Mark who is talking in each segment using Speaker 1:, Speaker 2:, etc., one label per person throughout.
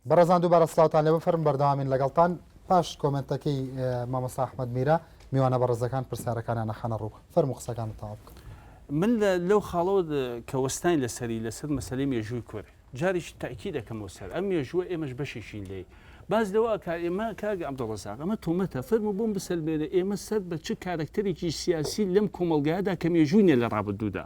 Speaker 1: بەڕێزان دووبارە سڵاوتان لێ بفەرم بەردەوامین لەگەڵتان پاش کۆمێنتەکەی مامۆستا ئەحمەد میرە میوانە بەڕێزەکان پرسیارەکانیان ئەخەنە ڕوو فەرموو قسەکانت تەواو بکە.
Speaker 2: من لەو خاڵەوە کە وەستاین لەسەری لەسەر مەسەلەی مێژووی کورد جارێکی تەئکید ئەکەمەوە سەر ئەم مێژووە ئێمەش بەشێکین لێی باس لەوە ئەکا ئێمە کاک عەبدولڕەزاق ئەمە تۆمەتە فەرموو بۆم بسەلمێنە ئێمە سەر بە چ کارەکتەرێکی سیاسی لەم کۆمەڵگایەدا کە مێژووی نیە لە ڕابردوودا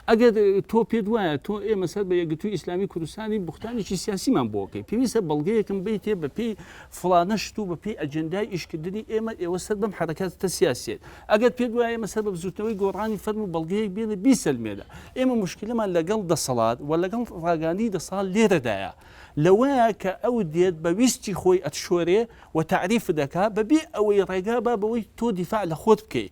Speaker 2: ئەگەر تۆ پێت وایە تۆ ئێمە سەر بە یەکگرتووی ئیسلامی کوردستانی بوختانێکی سیاسیمان بۆ ئەکەی پێویستە بەڵگەیەکم بیتێ بە پێی فڵانە شت و بە پێی ئەجێندای ئیشکردنی ئێمە ئێوە سەر بەم حەرەکاتە سیاسیەت ئەگەر پێت وایە ئێمە سەر بە بزوتنەوەی گۆڕانی فەرموو بەڵگەیەک بێنە بیسەلمێنە ئێمە مشکلەمان لەگەڵ دەسەڵات و لەگەڵ ڕاگەاندنی دەسەڵات لێرەدایە لەوەیە کە ئەو دێت بە ویستی خۆی ئەتشۆرێ و تەعریفت دەکا بەبێ ئەوەی ڕێگا با بەوەی تۆ دیفاع لە خۆت بکەی.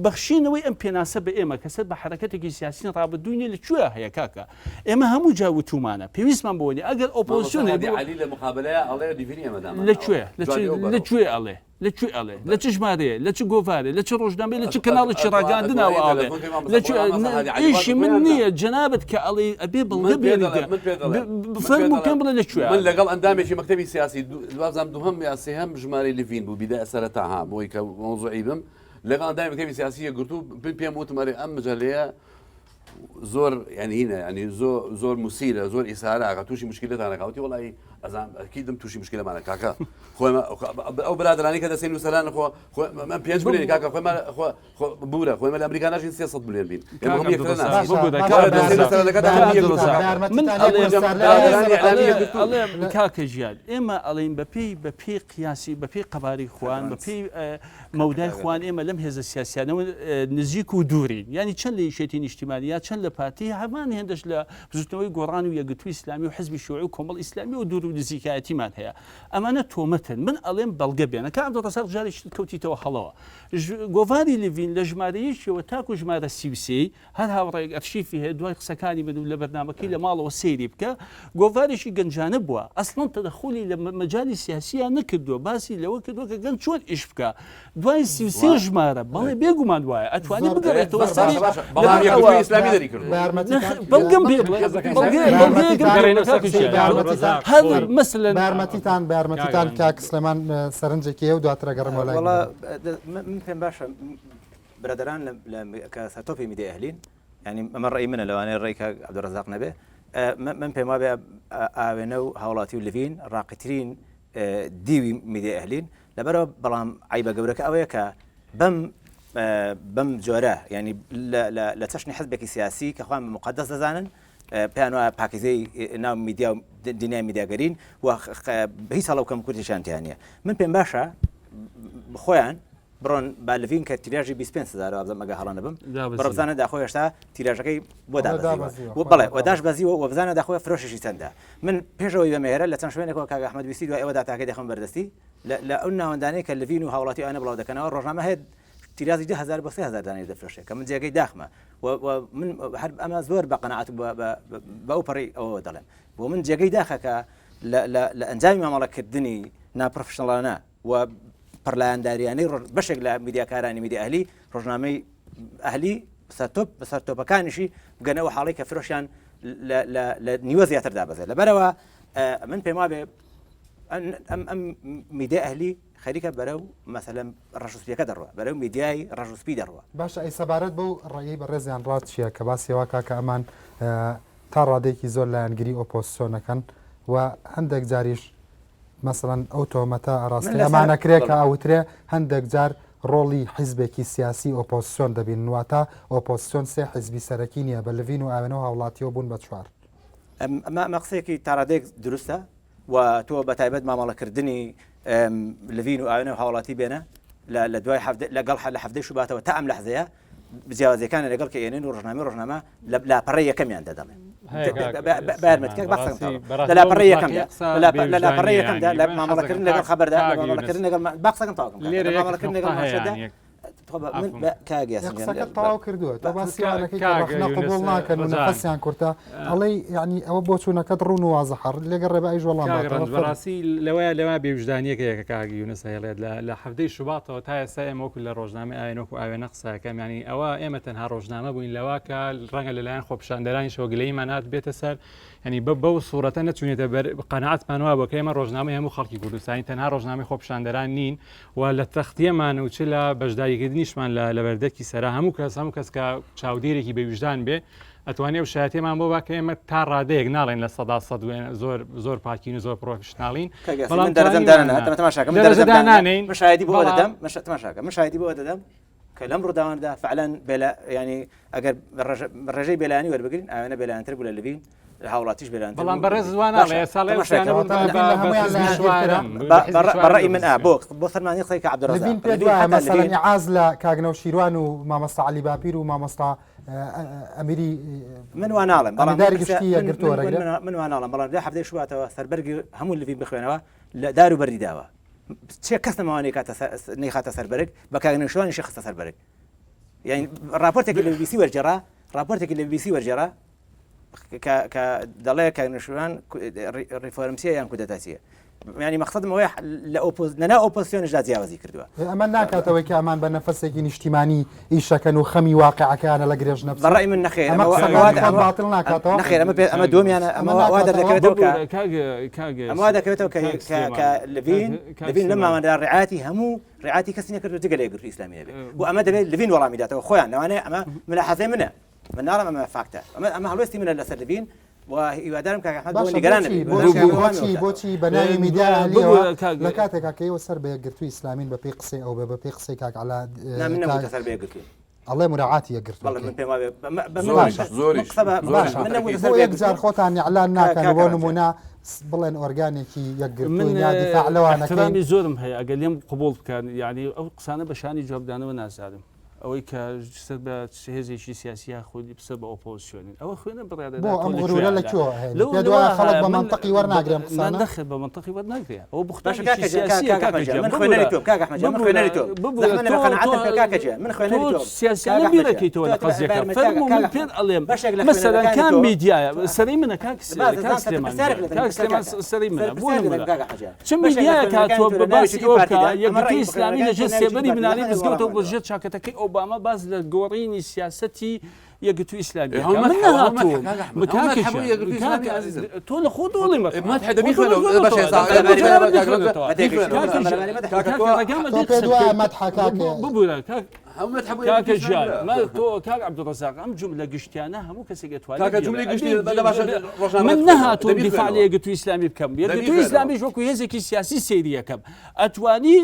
Speaker 2: بەخشینەوەی ئەم پێناسە بە ئێمە کە سەر بە حەرەکەتێکی سیاسین ڕابردووی نیە لە کوێیا هەیە کاکە؟ ئێمە هەموو جار وتوومانە پێویستمان بەوە نیە ئەگەر ئۆپۆزسیۆن
Speaker 3: مامۆستا
Speaker 2: هەیە
Speaker 3: هادی
Speaker 2: بۆ
Speaker 3: عەلی لە مقابەلەیا ئەڵێ دیڤینی ئێمە
Speaker 2: لە
Speaker 3: دامانناوە.
Speaker 2: کوێ؟ لە چ
Speaker 3: جوابی ئەو
Speaker 2: لە
Speaker 3: بەرەوە.
Speaker 2: کوێ ئەڵێ؟ لە کوێ ئەڵێ؟ لە چ ژمارەیە؟ لە چ گۆڤارێ؟ لە چ ڕۆژنامەیە؟ لە چ کەناڵێکی ڕاگەیاندناوە ئەڵێ؟ لە کوێ؟ ئیشی من نییە جەنابت کە ئەڵێی ئەبێ بەڵگە بێنیت فەرموو پێم بڵێ لە کوێ
Speaker 3: من لەگەڵ ئەندامێکی مەکتەبی سیاسی وابزانم دووهەم یا سێهەم ژمارەی لڤین بوو بیدایە سەرەتا ها بۆی کە مەوزوعی بم لەگەڵ ئەندامی مەکتەبی سیاسی یەکگرتوو پێم وتم ئەرێ ئەم مجلەیە زۆر یعنی هینە یعنی زۆر زۆر مسیرە زۆر ئیسارە ئاغا تووشی مشکلتان ئەکا وتی وەڵی ئەزان ئەکیدم تووشی مشکلەمانە کاکە خۆی ئەو برادرانی کە دەسەی نووسەران خۆ من پێنج ملیۆن کاکە خۆی خۆ خۆ بورە خۆی لە ئەمریکا ناژین 300 ملیۆن بین
Speaker 2: من کاکە ژیان ئێمە ئەڵێن بەپێی بەپێی قیاسی بەپێی قەباری خوان بەپێی مەودای خوان ئێمە لەم هێزە سیاسیانەوە نزیک و دوورین یانی چەند لە یەکێتی نیشتیمانی یا چەند لە پارتی هەمان هێندەش لە بزوتنەوەی گۆڕان و یەکگرتووی ئیسلامی و حزبی شیوعی و کۆمەڵ ئیسلامی و دوور و نزیکایەتیمان هەیە ئەمانە تۆمەتن من ئەڵێم بەڵگە بێنە کە عەبدولڕەزاق جارێکی تر کەوتیتەوە هەڵەوە گۆڤاری لڤین لە ژمارە یەکیەوە تاکو ژمارە 33 هەر هاوڕێیەک ئەرشیفی هەیە دوای قسەکانی من و لە بەرنامەکەی لە ماڵەوە سەیری بکە گۆڤارێکی گەنجانە بووە ئەسڵەن تەدەخولی لە مەجالی سیاسییا نەکردووە باسی لەوە کردووە کە گەنج چۆن ئیش بکا دوای 33 ژمارە بەڵێ بێگومان وایە ئەتوانی بگەڕێتەوە سەری
Speaker 3: بەڵام یەکگرتووی ئیسلامی دەری کردووە
Speaker 2: بەڵگەم پێ بڵێ بەڵگەیەکم پێ بڵێ کاک ژیار هەر مەسەلەن
Speaker 1: بە یارمەتیتان بە یارمەتیتان کاک سلێمان سەرنجێکی هەیە و دواتر ئەگەڕێمەوە لای
Speaker 4: وەڵا من پێم باشە برادەران لە کە سەرتۆپی میدیای ئەهلین یانی ئەمە ڕێی منە لەوانەیە ڕێی کاک عەبدولڕەزاق نەبێ من پێم وابێ ئاوێنە و هاوڵاتی و لڤین ڕاقیترین دیوی میدیای ئەهلین لەبەرەوە بەڵام عیبە گەورەکە ئەوەیە کە بەم بەم جۆرە ینی لە چەشنی حزبێکی سیاسی کە خۆیان بە مقدس دەزانن پێیان وایە پاکیزەی ناو میدیا و دنیای میدیاگەرین و هیچ هەڵە و کەم کورتیشیان تیا نییە من پێم باشە خۆیان بڕۆن با لڤین کە تیراژی 25 هەزار وابزانم ئەگەر هەڵە نەبم بڕۆ بزانە داخۆ هێشتا تیراژەکەی بۆ دابەزیوە و بەڵێ و داش بەزیوە و بزانە داخۆ فرۆشیشی چەندە من پێشەوەی بەمێرە لە چەند شوێنێکەوە کاک ئەحمەد ویستی دوای ئەوە داتاکەی دەخەم بەردەستی لە ئەو ناوەندانەی کە لڤین و هاوڵاتی ئەوانە بڵاو دەکەنەوە ڕۆژنامە هەیە تیرازی 2000 بۆ 3000 دانەی دەفرۆشێ کە من جێگەی داخمە و من هەر ئەمە زۆر بە قەناعەت بە ئەو پەڕی ئەوەوە دەڵێم بۆ من جێگەی داخە کە لە ئەنجامی مامەڵەکردنی ناپرۆفشنڵانە و پڕلایەنداریانەی بەشێک لە میدیاکارانی میدیا ئەهلی ڕۆژنامەی ئەهلی سەرتۆپ بەسەر تۆپەکانیشی بگەنەوە حاڵی کە فرۆشیان لە نیوە زیاتر دابەزێت لەبەرەوە من پێم وابێ ئەم ئەم میدیا ئەهلی خەریکە بەرەو مەسەلەن ڕەشوسپیەکە دەڕوە بەرەو میدیای ڕەشوسپی دەڕوە.
Speaker 1: باشە ئەی سەبارەت بەو ڕەئیەی بەڕێزیان ڕات چیە کە باسی ئەوە کا کە ئەمان تا ڕادەیەکی زۆر لایەنگری ئۆپۆزسیۆنەکەن و هەندێک جاریش مەسەلەن ئەو تۆمەتە ئاراستەی ئەمان ئەکرێ کە ئەوترێ هەندێک جار ڕۆڵی حیزبێکی سیاسی ئۆپۆزسیۆن دەبینن واتە ئۆپۆزسیۆن سێ حیزبی سەرەکی نیە بە لڤین و ئاوێنە و هاوڵاتیەوە بوون بە چوار.
Speaker 4: ئەمە ئەمە قسەیەکی تاڕادەیەک دروستە و تۆ بە تایبەت مامەڵەکردنی لڤین و ئاوێنە و هاوڵاتی بێنە لە دوای لەگەڵ لە حەفتەی شوباتەوە تا ئەم لەحزەیە جیاوازیەکان لەگەڵ کە ئێنن و ڕۆژنامە ڕۆژنامە لە لاپەڕەی یەکەمیان دەدەڵێن لە لاپەڕەی یەکەمدا لە لاپەڕەی یەکەمدا لە مامەڵەکردن لەگەڵ خەبەردا مامەڵەکردن لەگەڵ با قسەکەم تەواو بکەم مامەڵەکردن لەگەڵ مانشێتدا.
Speaker 1: قسەکەت تەواو کردووە تۆ باسی وانەکەی کە ڕەخنە قبوڵ ناکەن و نەفەسیان کورتە ئەڵێی یعنی ئەوە بۆچوونەکەت ڕوون و وازحە لێگەڕێ بە ئەیش وەڵام
Speaker 5: کاک ڕەنج بەڕاستی لەوەیە لەوە بێویژدانیەکە یەکە کاک یونس هەیڵێت لە لە حەفتەی شوباتەوە تا ئێستا ئێمە وەکو لە ڕۆژنامەی ئاوێنە وەکو ئاوێنە قسەکەم یعنی ئەوە ئێمە تەنها ڕۆژنامە بووین لەوە کە ڕەنگە لەلایەن خۆپیشاندەرانیشەوە گلەییمان هات بێتە سەر یعنی بە بەو سوورەتە نەچوونێتە بەر قەناعەتمان وابووە کە ئێمە ڕۆژنامەی هەموو خەڵکی کوردستانی تەنها ڕۆژنامەی خۆپیشاندەران نین و لە تەختیەمان و چ لە بەشداریکردنیشمان لە لەبەردەکی سەرا هەموو کەس هەموو کەس کە چاودێرێکی بە ویژدان بێ ئەتوانێ ئەو شایەتیمان بۆ با کە ئێمە تا ڕادەیەک ناڵێن 100% زۆر زۆر پاکین و زۆر professional ین
Speaker 4: بەڵام دەرەجەم دانەنا تەماشاکە من دەرەجەم دانانین من شایەتی بۆ دەدەم من تەماشاکە من شایەتی بۆ دەدەم کە لەم ڕووداواندا فعلا بێلا ینی ئەگەر ڕێژەی بێلانی وەربگرین ئاوێنە بێلانتر بوو لە لڤین هاوڵاتیش بێلانتر
Speaker 5: بەڵام بەڕێز وا ناڵێ ساڵێ
Speaker 4: بەڕای من بۆ بۆ فەرمانی قسەی کە عەبدولڕەزاق
Speaker 1: لڤین پێت وایە مەسەلەن ئیعاز لە کاک نەوشیروان و مامۆستا عەلی باپیر و مامۆستا ئەمیری
Speaker 4: من وا ناڵێم بەڵام
Speaker 1: ئەمینداری گشتی یەکگرتوو وەرەگرێ؟
Speaker 4: من وا ناڵێم بەڵام لە هەفتەی شوباتەوە سەربەرگی هەموو لڤین بخوێنەوە لە دار و بەردی داوە چێ کەس نەماوە نەیکاتە نەیخاتە سەر بەرگ بە کاک نەوشیروانیشی خستە سەر بەرگ یعنی راپۆرتێکی لە بی بی سی وەرگێڕا راپۆرتێکی لە بی بی سی وەرگێڕا کە دەڵێ کاک نەوشیروان ڕیفۆرمچیە یان کودەتاچیە ینی مەقصدم ئەوەیە لە ئۆپۆز لەناو ئۆپۆزسیۆنیشدا جیاوازی کردووە
Speaker 1: ئەمە ناکاتەوەی کە ئەمان بە نەفەسێکی نیشتیمانی ئیشەکەن و خەمی واقعەکەیانە لە گرێژ نەبچن
Speaker 4: بە ڕای من نەخێر
Speaker 1: ئەمە
Speaker 4: ئەمە
Speaker 1: قسەکانی خۆت باتڵ ناکاتەوە
Speaker 4: نەخێر ئەمە پێ ئەمە دووەمیانە ئەمە
Speaker 1: ئەمە
Speaker 4: وا
Speaker 1: ناکاتەوە
Speaker 4: دەردەکەوێتەوە کە
Speaker 2: ببورە کاک کاک
Speaker 4: ئەمە وا دەکەوێتەوە کە
Speaker 2: کاک
Speaker 4: کە
Speaker 2: سلێمان
Speaker 4: کە لڤین
Speaker 2: کاک
Speaker 4: لڤین لەم
Speaker 2: سلێمان
Speaker 4: ماوەدا ڕعایەتی هەموو ڕعایەتی کەسی نەکردو جگە لە یەکگرتووی ئیسلامی نەبێ و ئەمە دەبێت لڤین وەڵامی داتەوە خۆیان لەوانەیە ئەمە ملاحەزەی منە من ناڵێم ئەمە فاکتە ئەمە ئەمە هەڵوێستی منە لەسەر لڤین و هیوادارم کاک ئەحمەد بۆ
Speaker 1: باشە
Speaker 4: نیگەران
Speaker 1: بۆچی
Speaker 4: نەبێت
Speaker 1: بۆچی
Speaker 4: هیوادارم
Speaker 1: بۆچی
Speaker 4: وەڵامی
Speaker 1: بۆچی بە ناوی میدیای ئەهلیەوە لە کاتێکا کە ئێوە سەر بە یەکگرتووی ئیسلامین بە پێی قسەی ئەو بێ بە پێی قسەی کاک عەلا
Speaker 4: نا من
Speaker 1: کاک
Speaker 4: نەبووتە سەر بە یەکگرتووی
Speaker 1: ئەڵێ مراعاتی یەکگرتوو
Speaker 4: بەڵێ من پێم وابێ بە من
Speaker 3: زۆریش
Speaker 4: باشە
Speaker 3: زۆریش
Speaker 4: من قسە بە
Speaker 3: زۆریش
Speaker 1: باشە
Speaker 4: من نەبووتە سەر
Speaker 1: بۆ
Speaker 4: بە
Speaker 1: یەک جار
Speaker 4: یەکگرتوو
Speaker 1: خۆتان ئیعلان
Speaker 4: کا
Speaker 1: ناکەن
Speaker 4: کاک
Speaker 1: بۆ
Speaker 4: ڕەنجە
Speaker 1: نمونە بڵێن ئۆرگانێکی
Speaker 2: من
Speaker 1: یەکگرتووین یا دیفاع لەوانەکەین
Speaker 2: احترامی زۆرم هەیە ئەگەر لێم قبوڵ بکەن یعنی ئەو قسانە بە شانی جوابدانەوە نازانم ئەوەی کە سەر بە چ هێزێکی سیاسی یاخود سەر بە ئۆپۆزسیۆنین ئەوە خوێنە بڕیارە
Speaker 1: بۆ
Speaker 2: تۆ
Speaker 1: ئەم
Speaker 2: لە
Speaker 1: غرورە لە
Speaker 2: کوێیاندا
Speaker 1: کوێوە هەیە
Speaker 2: لەو
Speaker 1: پێت
Speaker 2: لەوە
Speaker 1: وایە خەڵک
Speaker 2: هەیە
Speaker 1: بە
Speaker 2: من
Speaker 1: مەنتەقی وەرناگرێ ئەم
Speaker 2: نا
Speaker 1: قسانە
Speaker 2: نەخێر بە مەنتەقی وەرناگرێ ئەوە
Speaker 4: باشە
Speaker 2: بوختانێکی
Speaker 4: کاکە جیان
Speaker 2: سیاسیە
Speaker 4: کاک
Speaker 2: کاکە
Speaker 4: ئەحمەد جیان
Speaker 2: جیان
Speaker 4: من
Speaker 2: ببورە
Speaker 4: خوێنەری تۆم کاک ئەحمەد جیان من
Speaker 2: ببورە
Speaker 4: خوێنەری تۆم
Speaker 2: ببورە
Speaker 4: زەحمەت نەبێ
Speaker 2: تۆ
Speaker 4: قەناعەتم
Speaker 2: تۆ
Speaker 4: پێ کاکە جیان من
Speaker 2: تۆ
Speaker 4: خوێنەری تۆم کاک
Speaker 2: سیاسیانە
Speaker 4: ئەحمەد جیان
Speaker 2: بیرەکەیتەوە
Speaker 4: تۆ
Speaker 2: لە
Speaker 4: ئەتوانی
Speaker 2: قەزیەکە
Speaker 4: بارمەت کاک
Speaker 2: فەرموو
Speaker 4: کاک
Speaker 2: من
Speaker 4: ئەحمەد
Speaker 2: پێت ئەڵێم
Speaker 4: بەشێک لە
Speaker 2: مەسەلەن
Speaker 4: خوێنەرەکانی
Speaker 2: کام
Speaker 4: تۆ
Speaker 2: میدیایە سەرەی منە کاک
Speaker 4: باز
Speaker 2: کاک
Speaker 4: دەزانم سەر
Speaker 2: سلێمان
Speaker 4: پرسیارێک
Speaker 2: جیان
Speaker 4: لە
Speaker 2: کاک
Speaker 4: دەکەم
Speaker 2: سلێمان
Speaker 4: کاکە
Speaker 2: سەرەی
Speaker 4: سەر
Speaker 2: منە بۆ
Speaker 4: پرسیارێک لە
Speaker 2: نمونە
Speaker 4: دەکەم کاک ئەحمەد جیان
Speaker 2: چ
Speaker 4: بەشێک لە
Speaker 2: میدیایەک
Speaker 4: خوێنەرەکانی
Speaker 2: هاتووە
Speaker 4: تۆ
Speaker 2: بە
Speaker 4: لە ناوی
Speaker 2: باسی
Speaker 4: یەکێتی
Speaker 2: ئەوە بکا
Speaker 4: پارتیدا ئەمە
Speaker 2: یەکگرتووی
Speaker 4: ڕەئی
Speaker 2: ئیسلامی
Speaker 4: خوێنەرەکانی
Speaker 2: لە
Speaker 4: تۆ
Speaker 2: ژێر
Speaker 4: لە ناوی یەکێتی
Speaker 2: سێبەری
Speaker 4: پارتیدا
Speaker 2: بناری
Speaker 4: نەخێر
Speaker 2: مزگەوتەوە
Speaker 4: وەڵام
Speaker 2: بۆ
Speaker 4: بدەوە
Speaker 2: ژێر چاکەتەکەی ئۆباما باس لە گۆڕینی سیاسەتی یەکگرتووی ئیسلامی
Speaker 3: إيه،
Speaker 2: ئەکا
Speaker 3: هم
Speaker 2: من
Speaker 3: مدح هم مدح
Speaker 2: نەهاتووم
Speaker 3: كاك احمد هم
Speaker 2: کاکە
Speaker 3: مدح ابو
Speaker 2: گیان
Speaker 3: يقرتو اسلامي
Speaker 2: کاکە
Speaker 3: عزيزم
Speaker 2: تۆ لە خۆت وەڵی مەکە
Speaker 3: مدح
Speaker 2: خۆ
Speaker 3: دەبی
Speaker 2: تۆ لە
Speaker 3: خوێنەوە
Speaker 2: خۆت
Speaker 3: باشە
Speaker 2: وەڵی
Speaker 3: ئێستا
Speaker 2: مەکە
Speaker 3: بەرامبەری
Speaker 2: جەنابت
Speaker 3: کاک ڕەنجە
Speaker 2: بیخوێنێتەوە
Speaker 3: بیخوێنەوە
Speaker 2: کاکە گیان
Speaker 3: کاکە
Speaker 2: کاکە
Speaker 3: تۆ
Speaker 2: ڕێگامە
Speaker 1: تۆ
Speaker 2: دێ
Speaker 1: پێت
Speaker 2: قسە
Speaker 1: وایە
Speaker 2: بکەیت
Speaker 1: مەدحە کاکە
Speaker 2: ببورە کاک
Speaker 3: هم مدح ابو
Speaker 2: کاکە
Speaker 3: يقرتو
Speaker 2: گیان
Speaker 3: اسلامي
Speaker 2: ما تۆ کاک عەبدولڕەزاق ئەم جوملە گشتیانە هەموو کەسێک ئەتوانێت
Speaker 3: کاکە
Speaker 2: بیڵێ
Speaker 3: جملەی
Speaker 2: ئەبێ
Speaker 3: گشتی لە باشە ڕۆژنامە
Speaker 2: من
Speaker 3: خوێنەوە
Speaker 2: نەهاتووم
Speaker 3: دەبی
Speaker 2: دیفاع لە
Speaker 3: خوێنەوە
Speaker 2: یەکگرتووی ئیسلامی بکەم
Speaker 3: دەبی
Speaker 2: یەکگرتووی
Speaker 3: خوێنەوە
Speaker 2: ئیسلامیش وەکو هێزێکی سیاسی سەیری یەکەم ئەتوانی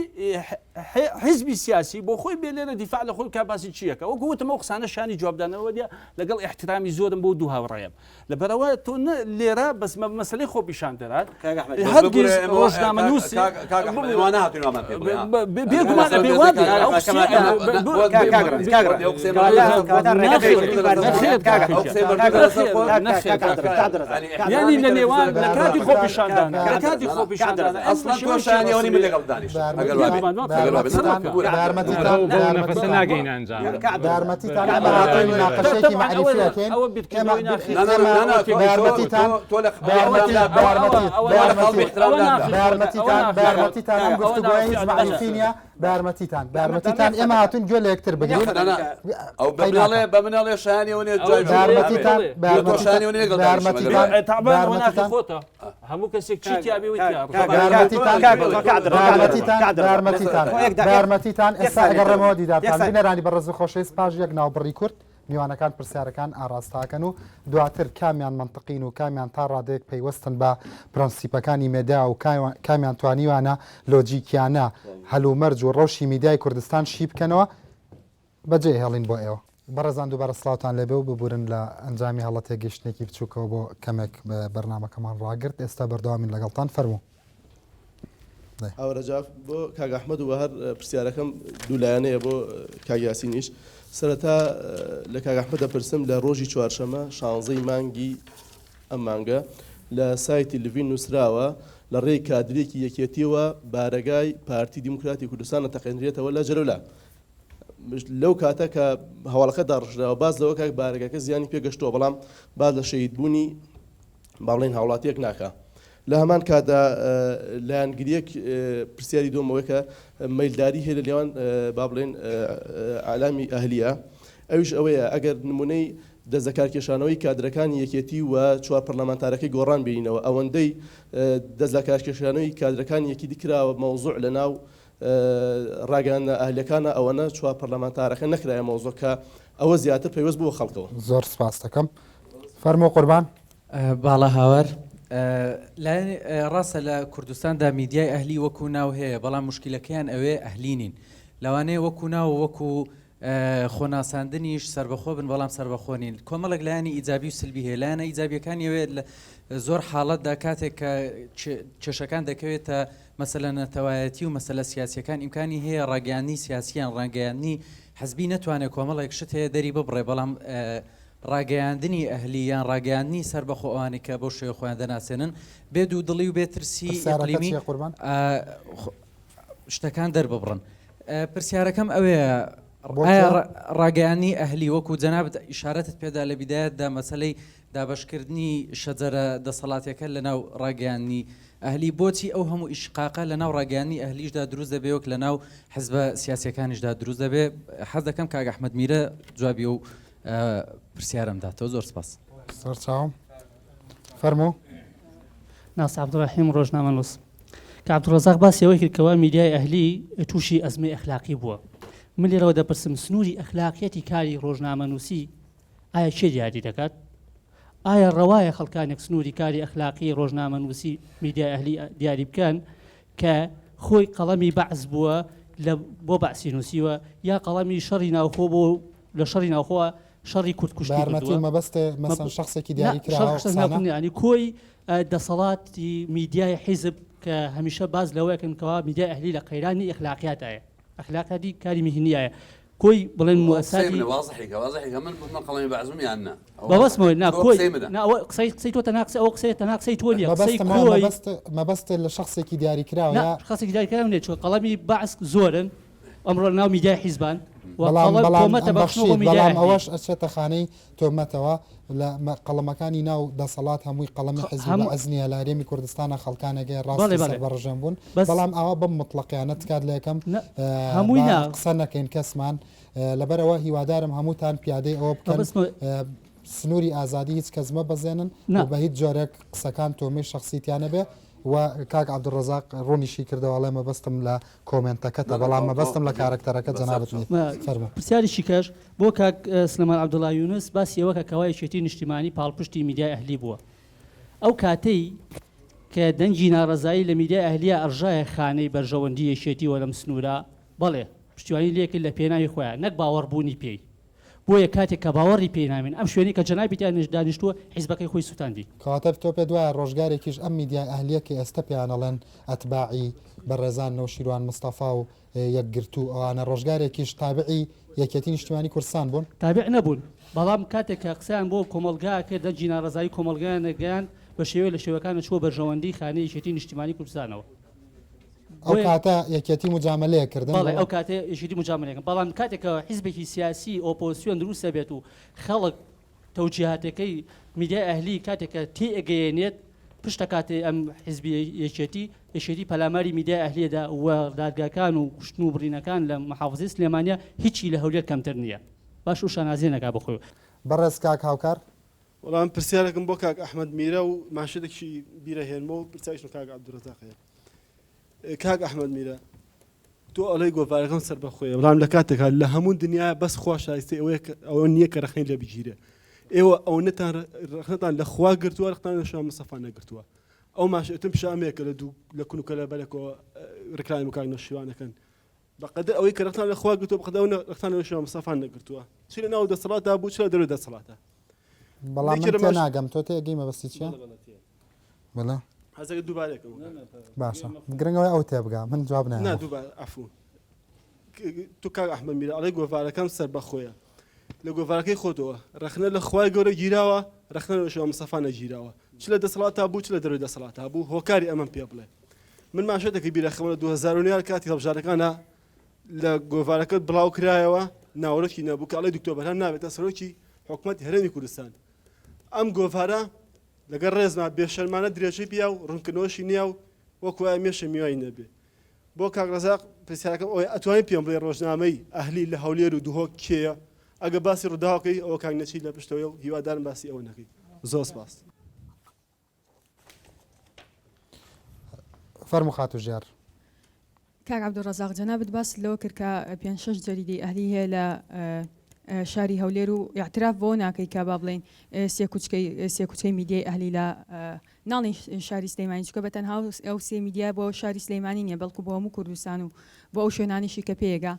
Speaker 2: حیزبی سیاسی بۆ خۆی بێ لێرە دیفاع لە خۆی بکا باسی چی ئەکا وەکو وتم ئەو قسانە شانی جوابدانەوە نیە لەگەڵ ئیحترامی زۆرم بۆ دوو هاوڕێم لەبەرئەوە تۆ نە لێرە بەس مە مەسەلەی خۆپیشاندەران
Speaker 4: کاک ئەحمەد
Speaker 3: بەس
Speaker 2: هەرگیز
Speaker 3: ببورە ئێمە
Speaker 2: ڕۆژنامەنووسی
Speaker 3: کاک کاک ئەحمەد ئێمە نەهاتوین وامان پێ بڵێ ها
Speaker 2: بێگومان
Speaker 3: لەسەر
Speaker 2: ئەبێ
Speaker 3: دەزگای
Speaker 2: وا بێ
Speaker 3: کاک
Speaker 2: ئەو
Speaker 4: کاک
Speaker 2: قسەیە
Speaker 4: ئەحمەد
Speaker 3: ئەو
Speaker 2: بۆ
Speaker 4: کاک کاک ڕەنج کاک ڕەنج
Speaker 3: ئەو قسەیە
Speaker 4: کەواتە کەواتە ڕێگە بە
Speaker 2: نەخێر
Speaker 4: یەکێتی و پارتی
Speaker 2: نەخێر
Speaker 4: کاک
Speaker 2: کاکە
Speaker 3: ئەو
Speaker 2: گیان
Speaker 3: قسەیە
Speaker 4: کاک
Speaker 3: بەردوو
Speaker 4: ڕەنج
Speaker 3: لەسەر
Speaker 2: نەخێر
Speaker 3: خۆت
Speaker 4: کاک
Speaker 2: نەخێر
Speaker 4: کاک
Speaker 2: کاکە
Speaker 4: عەبدولڕەزاق
Speaker 2: گیان
Speaker 4: عەبدولڕەزاق کاک
Speaker 2: یعنی لە نێوان لە کاتی
Speaker 4: کاک
Speaker 2: خۆپیشاندانە لە
Speaker 4: عەبدولڕەزاق
Speaker 2: کاتی خۆپیشاندانە ئەم
Speaker 3: ئەسڵەن
Speaker 2: بە
Speaker 3: تۆ
Speaker 2: شێوەیەکی
Speaker 3: شایانی ئەوە نی من
Speaker 2: ڕەسمی
Speaker 3: لەگەڵ دانیشم ئەگەر وابێ
Speaker 2: بێگومان وا
Speaker 3: ئەگەر وابێ
Speaker 2: قسە
Speaker 3: نا
Speaker 2: مەکە
Speaker 3: ببورە
Speaker 5: بەو
Speaker 1: بارمەتیتان
Speaker 5: بەو نەفەسە
Speaker 1: بارمەتیتان
Speaker 5: ناگەینە ئەنجام
Speaker 1: بارمەتیتان
Speaker 5: بەرە
Speaker 1: ئێمە هاتوین
Speaker 5: بەرە
Speaker 1: مناقەشەیەکی
Speaker 2: طبعا ئەوە
Speaker 1: مەعریفی ئەکەین
Speaker 2: ئەوە
Speaker 1: ئێمە
Speaker 2: بیرکردنەوەی ناخی
Speaker 3: نا نا
Speaker 1: ئێمە
Speaker 3: نا نا تۆ تۆ
Speaker 1: بارمەتیتان
Speaker 3: تۆ لە
Speaker 1: بارمەتی
Speaker 3: احترام
Speaker 1: بارمەتی
Speaker 2: ئەوە
Speaker 3: تۆ لە قەڵبی
Speaker 1: بارمەتی
Speaker 3: احترام
Speaker 2: ئەوە
Speaker 3: دابدا
Speaker 2: ناخی خۆتە ئەوە
Speaker 1: بارمەتیتان
Speaker 2: ناخی خۆتە
Speaker 1: بارمەتیتان ئەم
Speaker 2: ئەوە
Speaker 1: گفتوگۆیە
Speaker 2: ناخی
Speaker 1: هیچ
Speaker 2: بەلە
Speaker 1: مەعریفی نییە بارمەتیتان بارمەتیتان ئێمە هاتوین گوێ لە یەکتر بگرین
Speaker 3: نا نا ئەو بە
Speaker 1: قەیناکە
Speaker 3: مناڵێ بە مناڵێ شایانی ئەوە نییە
Speaker 2: ئەوە
Speaker 3: جوابی
Speaker 2: جملەیە
Speaker 1: بارمەتیتان
Speaker 2: بەڵێ
Speaker 3: تۆ
Speaker 1: بارمەتیتان
Speaker 3: شایانی ئەوە نییە لەگەڵ دانیشم ئەگەر
Speaker 1: بارمەتیتان
Speaker 3: وابێ
Speaker 2: تەعبان ئەوە ناخی
Speaker 1: بارمەتیتان
Speaker 2: خۆتە هەموو کەسێک چی
Speaker 4: کاک
Speaker 2: تیابێ وی
Speaker 4: کاک
Speaker 2: تیا
Speaker 4: کاک
Speaker 2: ڕۆ
Speaker 1: بارمەتیتان
Speaker 4: کاک کاک عەبدولڕەزاق
Speaker 1: بارمەتیتان
Speaker 4: کاک عەبدولڕەزاق
Speaker 1: بارمەتیتان
Speaker 4: خۆ یەک دقیقە
Speaker 1: بارمەتیتان
Speaker 4: یەک
Speaker 1: ئێستا
Speaker 4: ثانیە
Speaker 1: ئەگەڕێمەوە
Speaker 4: تەوە یەک
Speaker 1: دیدارتان
Speaker 4: ثانیە
Speaker 1: بینەرانی بەڕێز و خۆشەویست پاش یەک ناوبڕی کورت میوانەکان پرسیارەکان ئاراستەکەن و دواتر کامیان مەنتقین و کامیان تا ڕادەیەک پەیوەستن بە پرەنسیپەکانی مێدیا و کامیان توانیوانە لۆجیکیانە هەلومەرج و ڕەوشی میدیای کوردستان شی بکەنەوە بەجێ هێڵین بۆ ئێوە. بەڕێزان دووبارە سڵاوتان لێبێ و ببورن لە ئەنجامی هەڵە تێگەیشتنێکی بچووکەوە بۆ کەمێک بەرنامەکەمان ڕاگرت ئێستا بەردەوامین لەگەڵتان فەرموو.
Speaker 6: هاوڕێ جاف بۆ کاک ئەحمەد و هەر پرسیارەکەم دوو لایەنەیە بۆ کاک یاسینیش سەرەتا لە کاک ئەحمەد دەپرسم لە ڕۆژی چوارشەمە شانزەی مانگی ئەم مانگە لە سایتی لڤین نووسراوە لە ڕێی کادرێکی یەکێتیەوە بارەگای پارتی دیموکراتی کوردستان ئەتەقێنرێتەوە لە جەلەولا. لەو کاتە کە هەواڵەکە داڕژراوە باس لەوە کاک بارەگاکە زیانی پێگەشتووە بەڵام باس لە شەهیدبوونی با بڵێین هاوڵاتیەک ناکا. لە هەمان کاتدا لایەنگریەک پرسیاری دووەم ئەوەیە کە مەیلداری هەیە لە نێوان با بڵێین ئالامی ئەهلیە ئەویش ئەوەیە ئەگەر نمونەی دەستلەکارکێشانەوەی کادرەکانی یەکێتی و چوار پەرلەمانتارەکەی گۆڕان بینینەوە ئەوەندەی دەستلەکارکێشانەوەی کادرەکانی یەکیتی کراوە مەوزوع لە ناو ڕاگەیاندنە ئەهلیەکانە ئەوەنە چوار پەرلەمانتارەکە نەکرایە مەوزوع کە ئەوە زیاتر پەیوەست بووە خەڵکەوە.
Speaker 1: زۆر سپاست دەکەم. فەرموو قوربان.
Speaker 7: باڵا هاوار، لایەنی ڕاستە لە کوردستاندا میدیای ئەهلی وەکو ناو هەیە بەڵام موشکیلەکەیان ئەوێ ئەهلی نین لەوانەیە وەکو ناو و وەکو خۆناساندنیش سەربەخۆ بن بەڵام سەربەخۆ نین کۆمەڵێک لایەنی ئیجابی و سلبی هەیە لایەنە ئیجابیەکانی ئەوێ لە زۆر حاڵەتدا کاتێک کە کێشەکان دەکەوێتە مەسەلە نەتەوایەتی و مەسەلە سیاسیەکان ئیمکانی هەیە ڕاگەیاندنی سیاسیان ڕاگەیاندنی حزبی نەتوانێت کۆمەڵێک شت هەیە دەری ببڕێ بەڵام ڕاگەیاندنی ئەهلی یان ڕاگەیاندنی سەربەخۆ ئەوانەی کە بەو شێوە خۆیان دەناسێنن بێ دوودڵی و بێ ترسی
Speaker 1: پرسیارەکە
Speaker 7: ئیقلیمی
Speaker 1: چییە قوربان؟
Speaker 7: شتەکان دەرببڕن. پرسیارەکەم ئەوەیە
Speaker 1: بۆ
Speaker 7: ئایا
Speaker 1: کێ؟
Speaker 7: ڕاگەیاندنی ئەهلی وەکو جەنابت ئیشارەتت پێدا لە بیدایەتدا مەسەلەی دابەشکردنی شەجەرە دەسەڵاتیەکە لەناو ڕاگەیاندنی ئەهلی بۆچی ئەو هەموو ئیشقاقە لەناو ڕاگەیاندنی ئەهلیشدا دروست دەبێ وەک لەناو حزبە سیاسیەکانیشدا دروست دەبێ حەز دەکەم کاک ئەحمەد میرە جوابی ئەو پرسیارەم داتەوە زۆر سپاس.
Speaker 1: سەرچاوم فەرموو.
Speaker 8: ناس عەبدولڕەحیم ڕۆژنامەنووس. کە عەبدولڕەزاق باسی ئەوەی کرد کەوا میدیای ئەهلی تووشی ئەزمەی ئەخلاقی بووە من لێرەوە دەپرسم سنووری ئەخلاقیەتی کاری ڕۆژنامەنووسی ئایا کێ دیاری دەکات؟ ئایا ڕەوایە خەڵکانێک سنووری کاری ئەخلاقی ڕۆژنامەنووسی میدیای ئەهلی دیاری بکەن کە خۆی قەڵەمی بەعس بووە لە بۆ بەعسی نووسیوە یا قەڵەمی شەڕی ناوخۆ بۆ لە شەڕی ناوخۆ شەڕی کورد کوشتی
Speaker 1: بارمەتی
Speaker 8: کردووە
Speaker 1: مەبەستێ مەسەن شخصێکی دیاری کراوە قسانە
Speaker 8: ینی کۆی دەسەڵاتی میدیای حیزب کە هەمیشە باز لەوەکەن کەوا میدیای ئەهلی لە قەیرانی ئەخلاقیاتایە ئەخلاقیاتی کاری میهنیایە کۆی بڵێن
Speaker 3: موساتی وازحێکە وازحێکە من من قەڵەمی بەعزم یان نا
Speaker 8: مەبەستمەوە نا کۆی نا ئەوە قسەی قسەی تۆ تەنها قسە ئەوە قسەیە تەنها قسەی تۆ نییە قسەی کۆی
Speaker 1: مەبەست لە شخصێکی دیاریکراوە
Speaker 8: نا شخصێکی دیاریکراو نییە چونکە قەڵەمی بەعس زۆرن ئەمڕۆ لەناو میدیای حیزبان و
Speaker 1: بەڵام
Speaker 8: قەڵەم
Speaker 1: بەڵام
Speaker 8: تۆمەتە بەخشنەوە بۆ
Speaker 1: بەخشید
Speaker 8: میدیای
Speaker 1: بەڵام
Speaker 8: ئەهلی
Speaker 1: ئەوەش ئەچێتە خانەی تۆمەتەوە لە قەڵەمەکانی ناو دەسەڵات هەمووی قەڵەمی حیزبی
Speaker 8: هەموو
Speaker 1: بەعس نییە لە هەرێمی کوردستانە خەڵکانێک هەیە
Speaker 8: بەڵێ
Speaker 1: ڕاستی سەر
Speaker 8: بەڵێ
Speaker 1: بە ڕژێم بوون
Speaker 8: بەس
Speaker 1: بەڵام ئاوا بەم موتڵەقیانە تکات لێ ئەکەم
Speaker 8: نا هەمووی
Speaker 1: با
Speaker 8: نا
Speaker 1: قسە نەکەین کەسمان لەبەرئەوە هیوادارم هەمووتان پیادەی ئەوە بکەن
Speaker 8: مەبەستمە
Speaker 1: سنووری ئازادی هیچ کەس مەبەزێنن
Speaker 8: نا
Speaker 1: و بە هیچ جۆرێک قسەکان تۆمەی شەخسی تیا نەبێ و کاک عەبدولڕەزاق ڕوونیشی کردەوە ئەڵێ مەبەستم لە کۆمێنتەکەتە بەڵام مەبەستم لە کارەکتەرەکە جەنابت نیت فەرموو.
Speaker 8: پرسیارێکی کەش بۆ کاک سلێمان عەبدوڵا یونس باسی ئەوە کە کەوا یەکێتی نیشتیمانی پاڵپشتی میدیای ئەهلی بووە ئەو کاتەی کە دەنگی ناڕەزایی لە میدیای ئەهلیە ئەڕژایە خانەی بەرژەوەندی یەکێتیوە لەم سنوورە بەڵێ پشتیوانی لێکرد لە پێناوی خۆیان نەک باوەڕ بوونی پێی بۆیە کاتێک کە باوەڕی پێی نامێنێ ئەم شوێنەی کە جەنابی تیا دانیشتووە حیزبەکەی خۆی سوتاندی.
Speaker 1: کەواتە تۆ پێت وایە ڕۆژگارێکیش ئەم میدیای ئەهلیە کە ئێستە پێیان ئەڵێن ئەتباعی بەڕێزان نەوشیروان مستەفا و یەکگرتوو ئەوانە ڕۆژگارێکیش تابعی یەکێتی نیشتیمانی کوردستان بوون؟
Speaker 8: تابع نەبوون بەڵام کاتێک کە قسەیان بۆ کۆمەڵگا کرد دەنگی ناڕەزایی کۆمەڵگایان گەیاند بە شێوەیەک لە شێوەکان چووە بەرژەوەندی خانەی یەکێتی نیشتیمانی کوردستانەوە.
Speaker 1: ئەو کاتە یەکێتی موجامەلەیەک کردن
Speaker 8: بەڵێ ئەو کاتە یەکێتی موجامەلەیەک بەڵام کاتێک کە حیزبێکی سیاسی ئۆپۆزسیۆن دروست دەبێت و خەڵک تەوجیهاتەکەی میدیای ئەهلی کاتێک کە تێئەگەیەنێت پشت دەکاتێ ئەم حیزبی یەکێتی یەکێتی پەلاماری میدیای ئەهلیەدا و دادگاکان و کوشتن و بڕینەکان لە محافزەی سلێمانیا هیچی لە هەولێر کەمتر نییە باش و شانازیە نەکا بە خۆی.
Speaker 1: بەڕێز کاک هاوکار.
Speaker 9: وەڵا من پرسیارێکم بۆ کاک ئەحمەد میرە و مانشێتێکی بیرەهێنمەوە و پرسیاریشم کاک عەبدولرەزاق هەیە. کاک ئەحمەد میرە تۆ ئەڵێی گۆڤارەکەم سەربەخۆیە بەڵام لە کاتێکا لە هەموو دنیا بەس خوا شایستەی ئەوەیە کە ئەوە نییە کە ڕەخنەی لێ بگیرێ ئێوە ئەوەنەتان ڕەخنەتان لە خوا گرتووە ڕەخنەتان لە شا مستەفا نەگرتووە ئەو ماشێتم پیشامەیە کە لە دوو لە کون و کەلە بەرێکەوە ڕکلامی بۆ کاک نەوشیروان ئەکەن بەقەدەر ئەوەی کە ڕەخنەتان لە خوا گرتووە بەقەدەر ئەوە ڕەخنەتان لە نەوشیروان مستەفا نەگرتووە چ لە ناو دەسەڵاتدا بوو چ لە دەرەوەی دەسەڵاتە
Speaker 1: بەڵام من تێناگەم تۆ تێگەی مەبەستی چییە؟ بەڵێ
Speaker 9: حەزەکە دووبارەی کەم
Speaker 1: باشە گرنگ ئەوەیە ئەو تێبگا من جواب
Speaker 9: نایەمەوە. نا دووبارە عەفو تۆ کاک ئەحمەد میرە ئەڵێی گۆڤارەکەم سەربەخۆیە لە گۆڤارەکەی خۆتەوە ڕەخنە لە خوای گەورە گیراوە ڕەخنە لە شێخ مستەفا نەگیراوە چ لە دەسەڵاتا بوو چ لە دەرەوەی دەسەڵاتا بوو هۆکاری ئەمەم پێ بڵێ من ماشێتێکی بیرەخەمە لە 2009 کاتی هەڵبژاردنەکانە. لە گۆڤارەکەت بڵاو کرایەوە ناوەرۆکی نەبوو کە ئەڵێ دکتۆر بەرهەم نابێتە سەرۆکی حکومەتی هەرێمی کوردستان ئەم گۆڤارە لەگەڵ ڕێزما بێشەرمانە درێژەی پیا و ڕوونکردنەوەشی نییە و وەکو وایە مێشە میوانی نەبێ بۆ کاک ڕەزاق پرسیارەکەم ئەوەیە ئەتوانی پێم بڵێ ڕۆژنامەی ئەهلی لە هەولێر و دهۆک کێیە ئەگە باسی ڕووداوەکەی ئەوە کاک نەچیر لە پشتەوەیە و هیوادارم باسی ئەوە نەکەی زۆر سپاس.
Speaker 1: فەرموو خاتوو ژیار.
Speaker 10: کاک عەبدولڕەزاق جەنابت باست لەوە کرد کە پێنج شەش جەریدەی ئەهلی هەیە لە شاری هەولێر و ئیعتراف بەوە ناکەی کە با بڵێین سێ کوچکەی سێ کوچکەی میدیای ئەهلی لە ناڵێن شاری سلەیمانی چونکە بە تەنها ئەو سێ میدیا بۆ شاری سلەیمانی نییە بەڵکو بۆ هەموو کوردستان و بۆ ئەو شوێنانیشی کە پێیەگا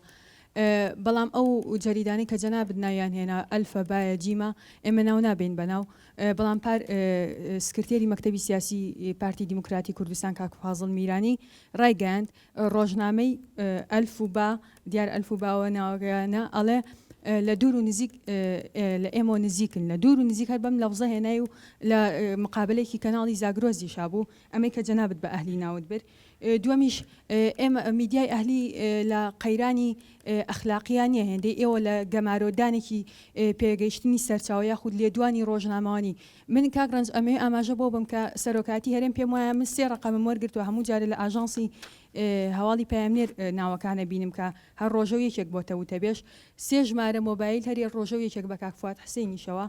Speaker 10: بەڵام ئەو جەریدانەی کە جەنابت ناویان هێنا ئەلفە بایە جیمە ئێمە ناو نابین بە ناو بەڵام پار سکرتێری مەکتەبی سیاسی پارتی دیموکراتی کوردستان کاک فازڵ میرانی ڕایگەیاند، ڕۆژنامەی ئەلف و با، دیار ئەلف و باوە ناوەکەیانە، ئەڵێ لە دوور و نزیک لە ئێمەوە نزیکن، لە دوور و نزیک هەر بەم لەفزە هێنای و لە مقابەلەیەکی کەناڵی زاگرۆزیشا بوو، ئەمەی کە جەنابت بە ئەهلی ناوت برد. دووەمیش ئێمە میدیای ئەهلی لە قەیرانی ئەخلاقییا نییە هێندەی ئێوە لە گەمارۆدانێکی پێگەیشتنی سەرچاوە یاخود لێدوانی ڕۆژنامەوانی من کاک ڕەنج ئەمەوێ ئاماژە بەوە بەم کە سەرۆکایەتی هەرێم پێم وایە من سێ ڕەقەمم وەرگرتووە هەموو جارێ لە ئاژانسی هەواڵی پەیامنێر ناوەکان ئەبینم کە هەر ڕۆژەو یەکێک بۆتە وتەبێژ سێ ژمارە مۆبایل هەر ڕۆژەو یەکێک بە کاک فواد حسینیشەوە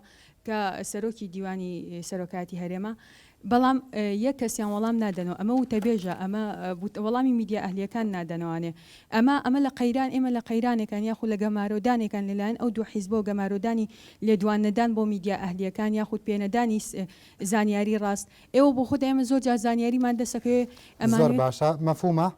Speaker 10: کە سەرۆکی دیوانی سەرۆکایەتی هەرێمە بەڵام یەک کەسیان وەڵام نادەنەوە ئەمە وتەبێژە ئەمە وەڵامی میدیا ئەهلیەکان نادەنەوانێ ئەمە ئەمە لە قەیران ئێمە لە قەیرانێکان یاخود لە گەمارۆدانێکان لەلایەن ئەو دوو حیزبەوە گەمارۆدانی لێدوان نەدان بۆ میدیا ئەهلیەکان یاخود پێنەدانی زانیاری ڕاست ئێوە بۆ خۆت ئێمە زۆر جار زانیاریمان دەسەکەوێ
Speaker 1: زۆر
Speaker 10: ئەمانەوێت
Speaker 1: باشە مەفهومە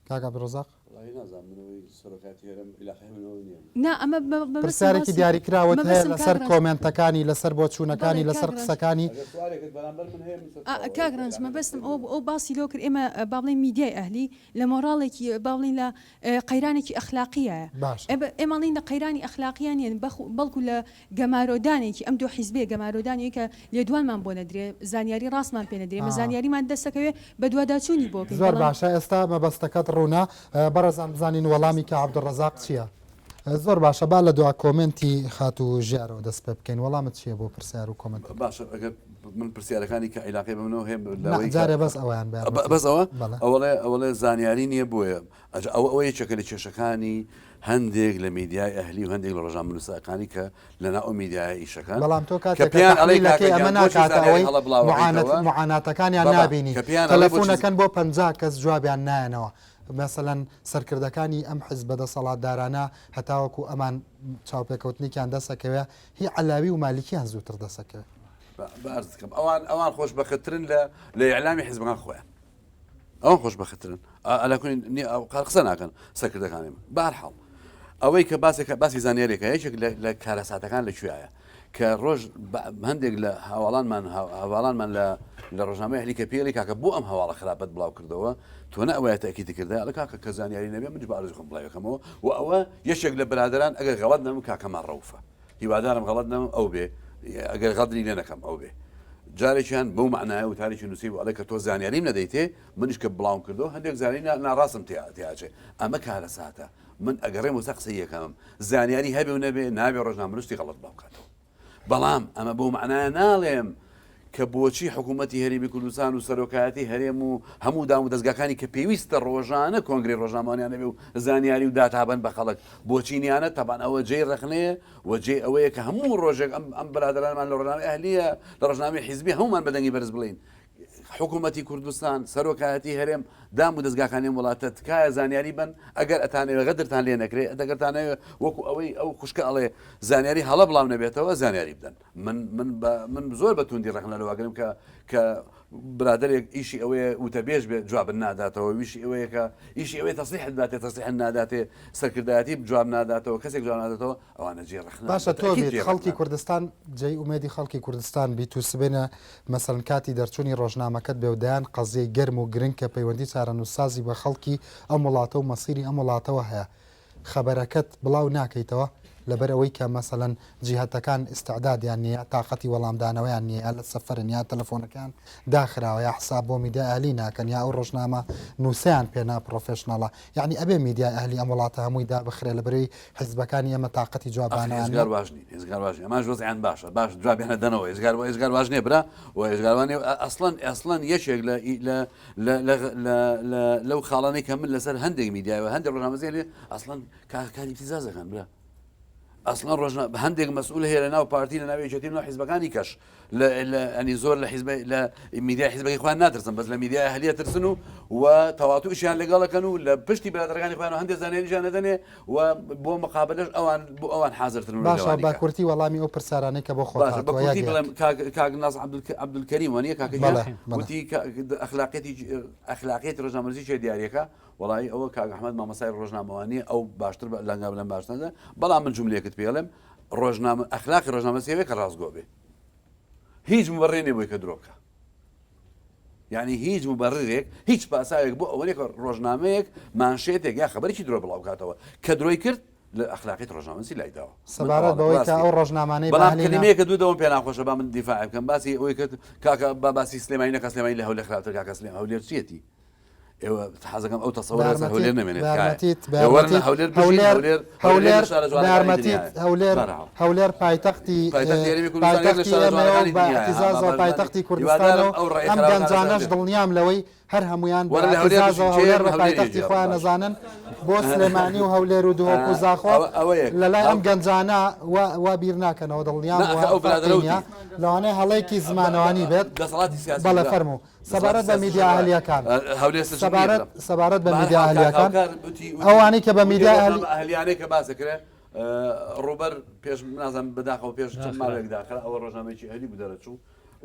Speaker 1: کاک عەبدولڕەزاق؟
Speaker 3: وەڵاهی نازانم من ئەوەی سەرۆکایەتی هەرێم عیلاقەی منەوە نییە.
Speaker 10: نا ئەمە مەبەستم
Speaker 1: پرسیارێکی
Speaker 10: باسی
Speaker 1: دیاریکراوت هەیە
Speaker 10: مەبەستم کاک
Speaker 1: لەسەر
Speaker 10: ڕەنج
Speaker 1: کۆمێنتەکانی لەسەر
Speaker 10: بەڵێ
Speaker 1: بۆچوونەکانی
Speaker 10: کاک
Speaker 1: لەسەر
Speaker 10: ڕەنج
Speaker 1: قسەکانی؟
Speaker 3: ئەگەر سوالێکت بەرامبەر من هەیە من
Speaker 10: ئا
Speaker 3: سەرچاوە
Speaker 10: کاک
Speaker 3: ئەوەی
Speaker 10: ڕەنج
Speaker 3: عیلاقەی
Speaker 10: مەبەستم
Speaker 3: پێ
Speaker 10: ئەوە
Speaker 3: نییە.
Speaker 10: بوو ئەو باسی لەوە کرد ئێمە با بڵێین میدیای ئەهلی لە مۆڕاڵێکی با بڵێین لە قەیرانێکی ئەخلاقییایە.
Speaker 1: باشە.
Speaker 10: ئێمە ئەڵێین لە قەیرانی ئەخلاقییا نییە، بەڵکو لە گەمارۆدانێکی ئەم دوو حیزبەیە، گەمارۆدانی کە لێدوانمان بۆ نەدرێ، زانیاری ڕاستمان پێ نەدرێ، ئێمە زانیاریمان دەست دەکەوێ بەدواداچوونی بۆ بکەین،
Speaker 1: زۆر
Speaker 10: بەڵام.
Speaker 1: باشە ئێستا مەبەستەکەت ڕوونە. بەڕێزان بزانین وەڵامی کاک عەبدولڕەزاق چییە؟ زۆر باشە با لە دوا کۆمێنتی خاتوو ژیارەوە دەست پێ بکەین وەڵامت چییە بۆ پرسیار و کۆمێنتەکە؟
Speaker 3: باشە ئەگەر من پرسیارەکانی کە عیلاقەی بە منەوە هەیە
Speaker 1: نا
Speaker 3: لەوەی کە
Speaker 1: جارێ بەس ئەوەیان بە یارمەتی
Speaker 3: بەس ئەوە
Speaker 1: بەڵێ.
Speaker 3: ئەوەڵێ ئەوەڵێ زانیاری نییە بۆیە ئەجا ئەوە ئەوە یەکێکە لە کێشەکانی هەندێک لە میدیای ئەهلی و هەندێک لە ڕۆژنامەنووسەکانی کە لەناو ئەو میدیایە ئیشەکەن
Speaker 1: بەڵام تۆ
Speaker 3: کە
Speaker 1: کاتێک کە
Speaker 3: پێیان ئەڵێی
Speaker 1: تەحلیلەکەی
Speaker 3: کاکە
Speaker 1: ئەمە
Speaker 3: گیان بۆچی
Speaker 1: ناکاتە
Speaker 3: زانیاری
Speaker 1: ئەوەی
Speaker 3: هەڵە بڵاو
Speaker 1: معانەت
Speaker 3: ئەکەیتەوە
Speaker 1: معاناتەکانیان
Speaker 3: بابا
Speaker 1: نابینی
Speaker 3: کە پێیان ئەڵێی بۆچی
Speaker 1: تەلەفونەکەن بۆ 50 کەس جوابیان نایەنەوە مەسەلەن سەرکردەکانی ئەم حزبە دەسەڵاتدارانە هەتاوەکو ئەمان چاوپێکەوتنێکیان دەسەکەوێ هی عەلاوی و مالیکیان زووتر دەسەکەوێ.
Speaker 3: با عەرز بکەم ئەوان ئەوان خۆشبەختترن لە لە ئیعلامی حزبەکان خۆیان ئەوان خۆشبەختترن قسە ناکەن سەرکردەکانی من بارحاڵ ئەوەی کە باسێکە باسی زانیارێکە یەکێک لە کارەساتەکان لە کوێیە کە ڕۆژ هەندێک لە هاواڵانمان هەواڵانمان لە لە ڕۆژنامەی هەلی کە پێڵی کاکە بۆ ئەم هەواڵە خراپەت بڵاو کردەوە تۆ نە ئەوەیە تاکیدی کردە ئەڵێ کاکە کە زانیاری نەبێ منش بە ئارەزوی خۆم بڵاویەکەمەوە و ئەوە یەکێک لە برادەران ئەگەر غەڵەت نەبم کاکەمان ڕەوفە هیوادارم غەڵەت نەبم ئەو بێ ئەگەر غەدری لێ نەکەم ئەو بێ جارێکیان بەو معنایە وتارێکی نووسی بوو ئەڵێ کە تۆ زانیاریم نەدەیتێ منیش کە بڵاوم کردەوە هەندێک زانیاری ناڕاستم تیاچێ ئەمە کارەساتە من ئەگەڕێم وسە قسەی یەکەمم زانیاری هەبێ و نەبێ نابێ ڕۆژنامەنووسی غەڵەت بڵاو بکاتەوە بەڵام ئەمە بەو مەعنایە ناڵێم کە بۆچی حکوومەتی هەرێمی کوردستان و سەرۆکایەتی هەرێم و هەموو دام و دەستگاکانی کە پێویستە ڕۆژانە کۆنگری ڕۆژنامەوانیان هەبێ و زانیاری و داتا بەن بە خەڵک بۆچی نیانە تەبان ئەوە جێی ڕەخنەیە و جێی ئەوەیە کە هەموو ڕۆژێک ئەم ئەم برادەرانمان لە ڕۆژنامەی ئەهلیە لە ڕۆژنامەی حیزبی هەموومان بە دەنگی بەرز بڵێین حکوومەتی کوردستان، سەرۆکایەتی هەرێم، دام و دەزگاکانی ئەم وڵاتە تکایە زانیاری بەن، ئەگەر ئەتانەوێ غەدرتان لێ نەکرێ، ئەگەر تانەوێ وەکو ئەوەی ئەو خوشکە ئەڵێ زانیاری هەڵە بڵاو نەبێتەوە زانیاری بدەن. من من بە من زۆر بە توندی ڕەخنە لەوە ئەگرم کە کە برادەرێک ئیشی ئەوەیە وتەبێژ بێت جوابت ناداتەوە، ویشی ئەوەیە کە ئیشی ئەوەیە تەسریحت بداتێ تەسریحت ناداتێ، سەرکردایەتی جواب ناداتەوە، کەسێک جواب ناداتەوە، ئەوانە جێی ڕەخنەن،
Speaker 1: باشە
Speaker 3: بە
Speaker 1: تۆ
Speaker 3: تەئکید
Speaker 1: بیت
Speaker 3: جێی
Speaker 1: خەڵکی
Speaker 3: ڕەخنەن.
Speaker 1: کوردستان جێی ئومێدی خەڵکی کوردستان بیت و سبەینێ مەسەلەن کاتی دەرچوونی ڕۆژنامەکەت بێ و دەیان قەزیەی گەرم و گرنگ کە پەیوەندی چارەنووسسازی بە خەڵکی ئەم وڵاتە و مەسیری ئەم وڵاتەوە هەیە خەبەرەکەت بڵاو ناکەیتەوە؟ لەبەر ئەوەی کە مەسەلەن جیهەتەکان ئیستعدادیان نییە، تاقەتی وەڵامدانەوەیان نییە، یا لە سەفەرن یا تەلەفۆنەکەیان داخراوە یا حساب بۆ میدیای ئەهلی ناکەن یا ئەو ڕۆژنامە نووسەیان پێ نا professional ە. یەعنی ئەبێ میدیای ئەهلی ئەم وڵاتە هەمووی دابخرێ لەبەرەی حیزبەکانی ئێمە تاقەتی
Speaker 3: ئەخ
Speaker 1: جوابدانەوەیان
Speaker 3: ئێجگار
Speaker 1: نییە؟
Speaker 3: باش نین ئێجگار باش نین ئەمانش وەزعیان باشە باش جوابیان ئەدەنەوە ئێجگار ئێجگار باش نییە برا و ئێجگار وانیە ئەسڵەن ئەسڵەن یەکێک لە لە لە لە لە لە لەو خاڵانەی کە من لەسەر هەندێک میدیای و هەندێک ڕۆژنامە زیان لێ ئەسڵەن کار کاری ابتزاز دەکەن برا ئەسڵەن ڕۆژنا هەندێک مەسئول هەیە لە ناو پارتی لە ناو یەکێتی و ناو حیزبەکانی کەش لە لە ئەنی زۆر لە حیزب لە میدیای حیزبەکەی خۆیان ناترسن بەس لە میدیای ئەهلیە ترسن و و تەواتوشیان لەگەڵەکەن و لە پشتی برادەرەکانی خۆیان و هەندێک زانیاریشیان نەدەنێ و بۆ مقابلەش ئەوان بۆ ئەوان حازرترن و
Speaker 1: باشە
Speaker 3: لەوانی
Speaker 1: بە
Speaker 3: کە.
Speaker 1: کورتی وەڵامی ئەو پرسیارانەی کە بۆ خۆت
Speaker 3: باشە بە
Speaker 1: هاتووە یەک
Speaker 3: کورتی
Speaker 1: یەک.
Speaker 3: بڵێم کاک کاک ناز عەبدولکەریم وانیە کاکە گیان
Speaker 1: بەڵێ بەڵێ.
Speaker 3: وتی کە ئەخلاقیەتی ئەخلاقیەتی ڕۆژنامەنووسی چیە دیاریەکە وەڵایی ئەوە کاک ئەحمەد مامۆستای ڕۆژنامەوانیە ئەو باشتر بە لەنگا لەم باشتر بەڵام من جوملەیەکت پێ ئەڵێم ڕۆژنامە ئەخلاقی ڕۆژنامەنووسی ئەوەیە کە ڕاستگۆ بێ هیچ مبەڕێ نیە بۆی کە درۆ بکا یعنی هیچ مبەڕێک هیچ پاساوێک بۆ ئەوە نیە کە ڕۆژنامەیەک مانشێتێک یا خەبەرێکی درۆ بڵاو بکاتەوە کە درۆی کرد لە ئەخلاقیت ڕۆژنامەنووسی لایداوە
Speaker 1: سەبارەت بەوەی کە ئەو ڕۆژنامانەی
Speaker 3: بەڵام کلمەیەکە دوو دەوم پێ ناخۆشە با من دیفاع بکەم باسی ئەوەی کرد کاکە با باسی سلێمانی نەکە سلێمانی لە هەولێر خراپتر کاکە سلێم هەولێر چیەتی ئێوە حەزەکەم ئەو تەسەوڕە لەسەر هەولێر نەمێنێت هەولێر هەولێر هەولێر
Speaker 1: یارمەتیت هەولێر هەولێر پایتەختی پایتەختی ئێمەیە بە ئیعتیزازەوە پایتەختی کوردستانە و ئەم گەنجانەش دڵنیام لەوەی هەر هەمویان بە ئیعتیزازەوە هەولێر بە پایتەختی خۆیان نەزانن بۆ سلێمانی و هەولێر و دهۆک و زاخۆ لەلای ئەم گەنجانە وا بیر ناکەنەوە دڵنیام لەوانەیە هەڵەیەکی زمانەوانی بێت بەڵێ فەرموو سەبارەت بە میدیا ئەهلییەکان سەبارەت سەبارەت بە میدیا ئەهلییەکان ئەوانەی کە بە میدیا
Speaker 3: ئەهلیانەی کە باس دەکرێت ڕووبەر پێش نازانم بەداخەوە پێش چەند ماوەیەک داخرا ئەوە ڕۆژنامەیەکی ئەهلی بوو دەرەچوو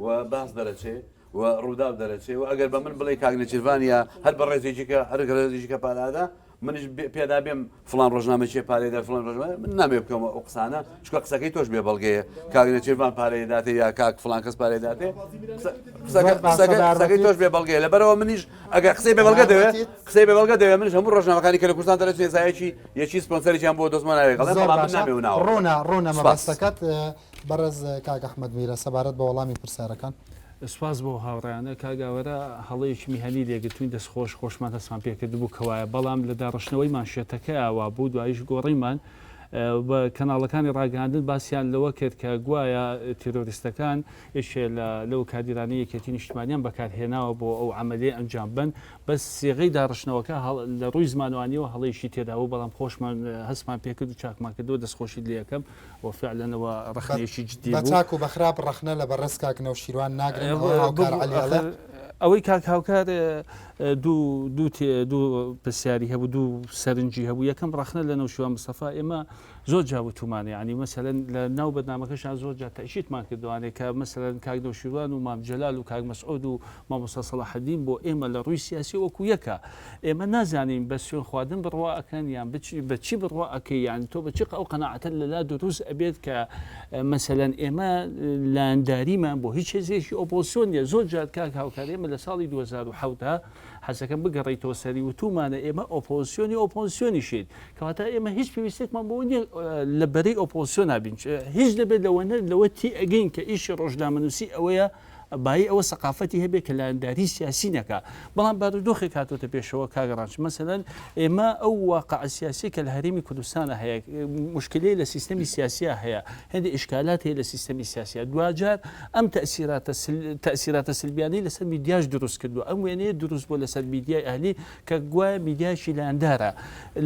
Speaker 3: و باس دەرەچێ و ڕووداو دەرەچێ و ئەگەر بە من بڵێ کاک نێچیرڤان یا هەر بەڕێزێکی کە هەر ڕێزێکی کە پارادا منیش پێدا بێم فڵان ڕۆژنامە چیە پارەی دەر فڵان ڕۆژنامە من نامێ بکەمەوە ئەو قسانە چونکە قسەکەی تۆش بێ بەڵگەیە کاک نێچیرڤان پارەی داتێ یا کاک فڵان کەس پارەی داتێ قسەکەی تۆش بێ بەڵگەیە لەبەرەوە منیش ئەگەر قسەی بێ بەڵگە دەوێت قسەی بێ بەڵگە دەوێت منیش هەموو ڕۆژنامەکانی کە لە کوردستان دەرەچێ زایەکی یەکی سپۆنسەرێکیان بۆ دۆزمە ناوێ گەڵێ بەڵام من نامێ و ناوە
Speaker 1: ڕوونە ڕوونە مەبەستەکەت بەڕێز کاک ئەحمەد میرە سەبارەت بە وەڵامی پرسیارەکان.
Speaker 2: سوپاس بۆ هاوڕێیانە کاک ئاوەرە هەڵەیەکی میهەنی لێگرتوین دەست خۆش خۆشمان هەستمان پێکردبوو کەوایە بەڵام لە داڕشتنەوەی مانشێتەکەیا وابوو دواییش گۆڕیمان و کەناڵەکانی ڕاگەیاندن باسیان لەوە کرد کە گوایە تیرۆریستەکان یەکێ لە لەو کادیرانەی یەکێتی نیشتمانیان بەکارهێناوە بۆ ئەو عەمەلیەی ئەنجام بەن بەس سیغەی داڕشتنەوەکە لە ڕووی زمانەوانیەوە هەڵەیەکی تێدابوو بەڵام خۆشمان هەستمان پێکرد و چاکمان کردەوە دەستخۆشیت لێ ئەکەم و فعلا ئەوە ڕەخنەیەکی جدی
Speaker 1: بە
Speaker 2: بوو.
Speaker 1: چاک و بە خراپ ڕەخنە لە بەڕێز کاک نەوشیروان ناگرن ئەوە هاوکار عەلی ئەڵێ.
Speaker 2: ئەوەی کاک هاوکار دوو دوو دوو پرسیاری هەبوو دوو سەرنجی هەبوو یەکەم ڕەخنە لە نەوشیروان مستەفا ئێمە زۆر جا وتومانە یانی مەسەلەن لە ناو بەرنامەکەشان زۆر جا تەئکیدمان کردوانێ کە مەسەلەن کاک نەوشیروان و مام جەلال و کاک مەسعود و مامۆستا سەڵاحەدین بۆ ئێمە لە ڕووی سیاسی وەکو یەکە ئێمە نازانین بە سوێن خواردن بڕوا ئەکەن یان بە چی بڕوا ئەکەی یان تۆ بە چی ئەو قەناعەتە لەلا دروست ئەبێت کە مەسەلەن ئێمە لایەنداریمان بۆ هیچ هێزێکی ئۆپۆزسیۆن نیە زۆر جار کاک هاوکار ئێمە لە ساڵی 2007 حەزەکەم بگەڕێیتەوە سەری وتومانە ئێمە ئۆپۆزسیۆنی ئۆپۆزسیۆنیشین کەواتە ئێمە هیچ پێویستێکمان بۆ نیە لە بەرەی ئۆپۆزسیۆن نابین هیچ نەبێت لەوە لەوە تی ئەگەین کە ئیشی ڕۆژنامەنووسی ئەوەیە بایی ئەوە سەقافەتی هەبێت کە لایەنداری سیاسی نەکا بەڵام بارودۆخێک هاتۆتە پێشەوە کاک ڕەنج مەسەلەن ئێمە ئەو واقع سیاسی کە لە هەرێمی کوردستانە هەیە مشکلەی لە سیستەمی سیاسیا هەیە هەندێک ئیشکالات هەیە لە سیستەمی سیاسیا دواجار ئەم تەئسیراتە تەئسیراتە سلبیانەی لەسەر میدیاش دروست کردووە ئەم وێنەیە دروست بووە لەسەر میدیای ئەهلی کە گوایە میدیایەکی لایەندارە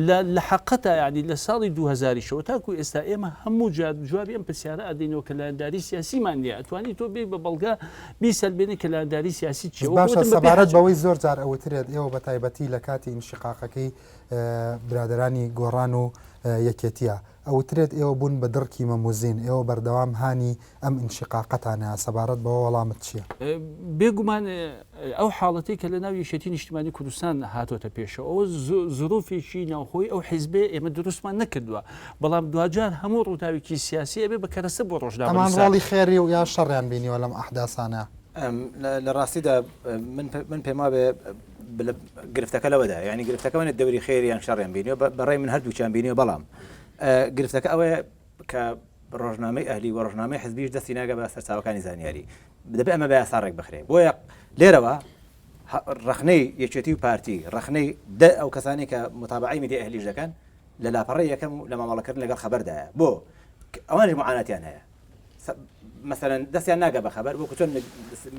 Speaker 2: لە لە حەقەتا یعنی لە ساڵی 2000 شەوە تاکو ئێستا ئێمە هەموو جار جوابی ئەم پرسیارە ئەدەینەوە کە لایەنداری سیاسیمان نییە ئەتوانی تۆ بێی بە بەڵگە بیسەلمێنی کە لایەنداری سیاسی چییە وەکو
Speaker 1: باشە
Speaker 2: وتم بە پێی
Speaker 1: سەبارەت
Speaker 2: حەجم
Speaker 1: بەوەی زۆر جار ئەوترێت ئێوە بە تایبەتی لە کاتی ئینشیقاقەکەی برادەرانی گۆڕان و یەکێتیە ئەوترێت ئێوە بوون بە دڕکی مەموزین، ئێوە بەردەوام هانی ئەم ئینشیقاقەتانە، سەبارەت بەوە وەڵامت چییە؟
Speaker 2: بێ گومان ئەو حاڵەتەی کە لە ناو یەکێتی نیشتیمانی کوردستان هاتۆتە پێشەوە ئەوە زروفێکی ناوخۆی ئەو حیزبەیە ئێمە دروستمان نەکردووە، بەڵام دواجار هەموو ڕووداوێکی سیاسی ئەبێ بە کەرەسە بۆ
Speaker 1: ئەمان
Speaker 2: ڕۆژنامەنووسان.
Speaker 1: ڕۆڵی خێری و یا شەڕیان بینیوە لەم ئەحداسانە؟
Speaker 4: لە ڕاستیدا من پێم وابێ گرفتەکە لەوەدایە، یانی گرفتەکە وەنە دەوری خێر یان شەڕیان بینیوە، بە ڕای من هەردووکیان بینیوە، بەڵام گرفتەکە ئەوەیە. کە ڕۆژنامەی ئەهلی و ڕۆژنامەی حزبیش دەستی ناگە بە سەرچاوەکانی زانیاری دەبێ ئەمە بە یاسا ڕێک بخرێ بۆیە لێرەوە ڕەخنەی یەکێتی و پارتی ڕەخنەی دە ئەو کەسانی کە متابعی میدیای ئەهلیش دەکەن لە لاپەڕەی یەکەم و لە مامەڵەکردن لەگەڵ خەبەردایە بۆ ئەوانیش معاناتیان هەیە مەسەلەن دەستیان ناگە بە خەبەر وەکو چۆن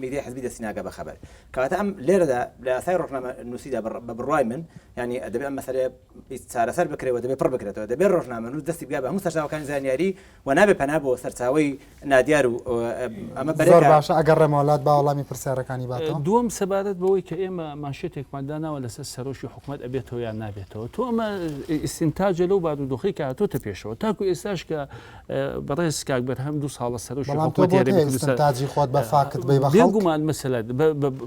Speaker 4: میدیای حزبی دەستی ناگە بە خەبەر کەواتە ئەم لێرەدا لە یاسای ڕۆژنامە نووسیدا بە بڕوای من ینی دەبێ ئەم مەسەلەیە چارەسەر بکرێ و دەبێ پڕ بکرێتەوە دەبێ ڕۆژنامەنووس دەستی بگا بە هەموو سەرچاوەکانی زانیاری و نابێ پەنا بۆ سەرچاوەی نادیار و ئەمە
Speaker 1: زۆر باشە ئەگەر ڕێمەوەلات با وەڵامی پرسیارەکانی باتەوە.
Speaker 2: دووەم سەبارەت بەوەی کە ئێمە مانشێتێکمان داناوە لەسەر سەرۆکی حکومەت ئەبێتەوە یان نابێتەوە تۆ ئەمە ئیستینتاجە لەو بارودۆخەی کە هاتۆتە پێشەوە تاکو ئێستاش کە بەڕێز کاک بەرهەم دوو ساڵە سەرۆکی
Speaker 1: بەڵام تۆ
Speaker 2: حکومەتی
Speaker 1: بۆت
Speaker 2: هەرێمی
Speaker 1: هەیە
Speaker 2: کوردستان
Speaker 1: ئیستنتاجی خۆت بە فاکت بەی بە خەڵک؟
Speaker 2: بێگومان مەسەلە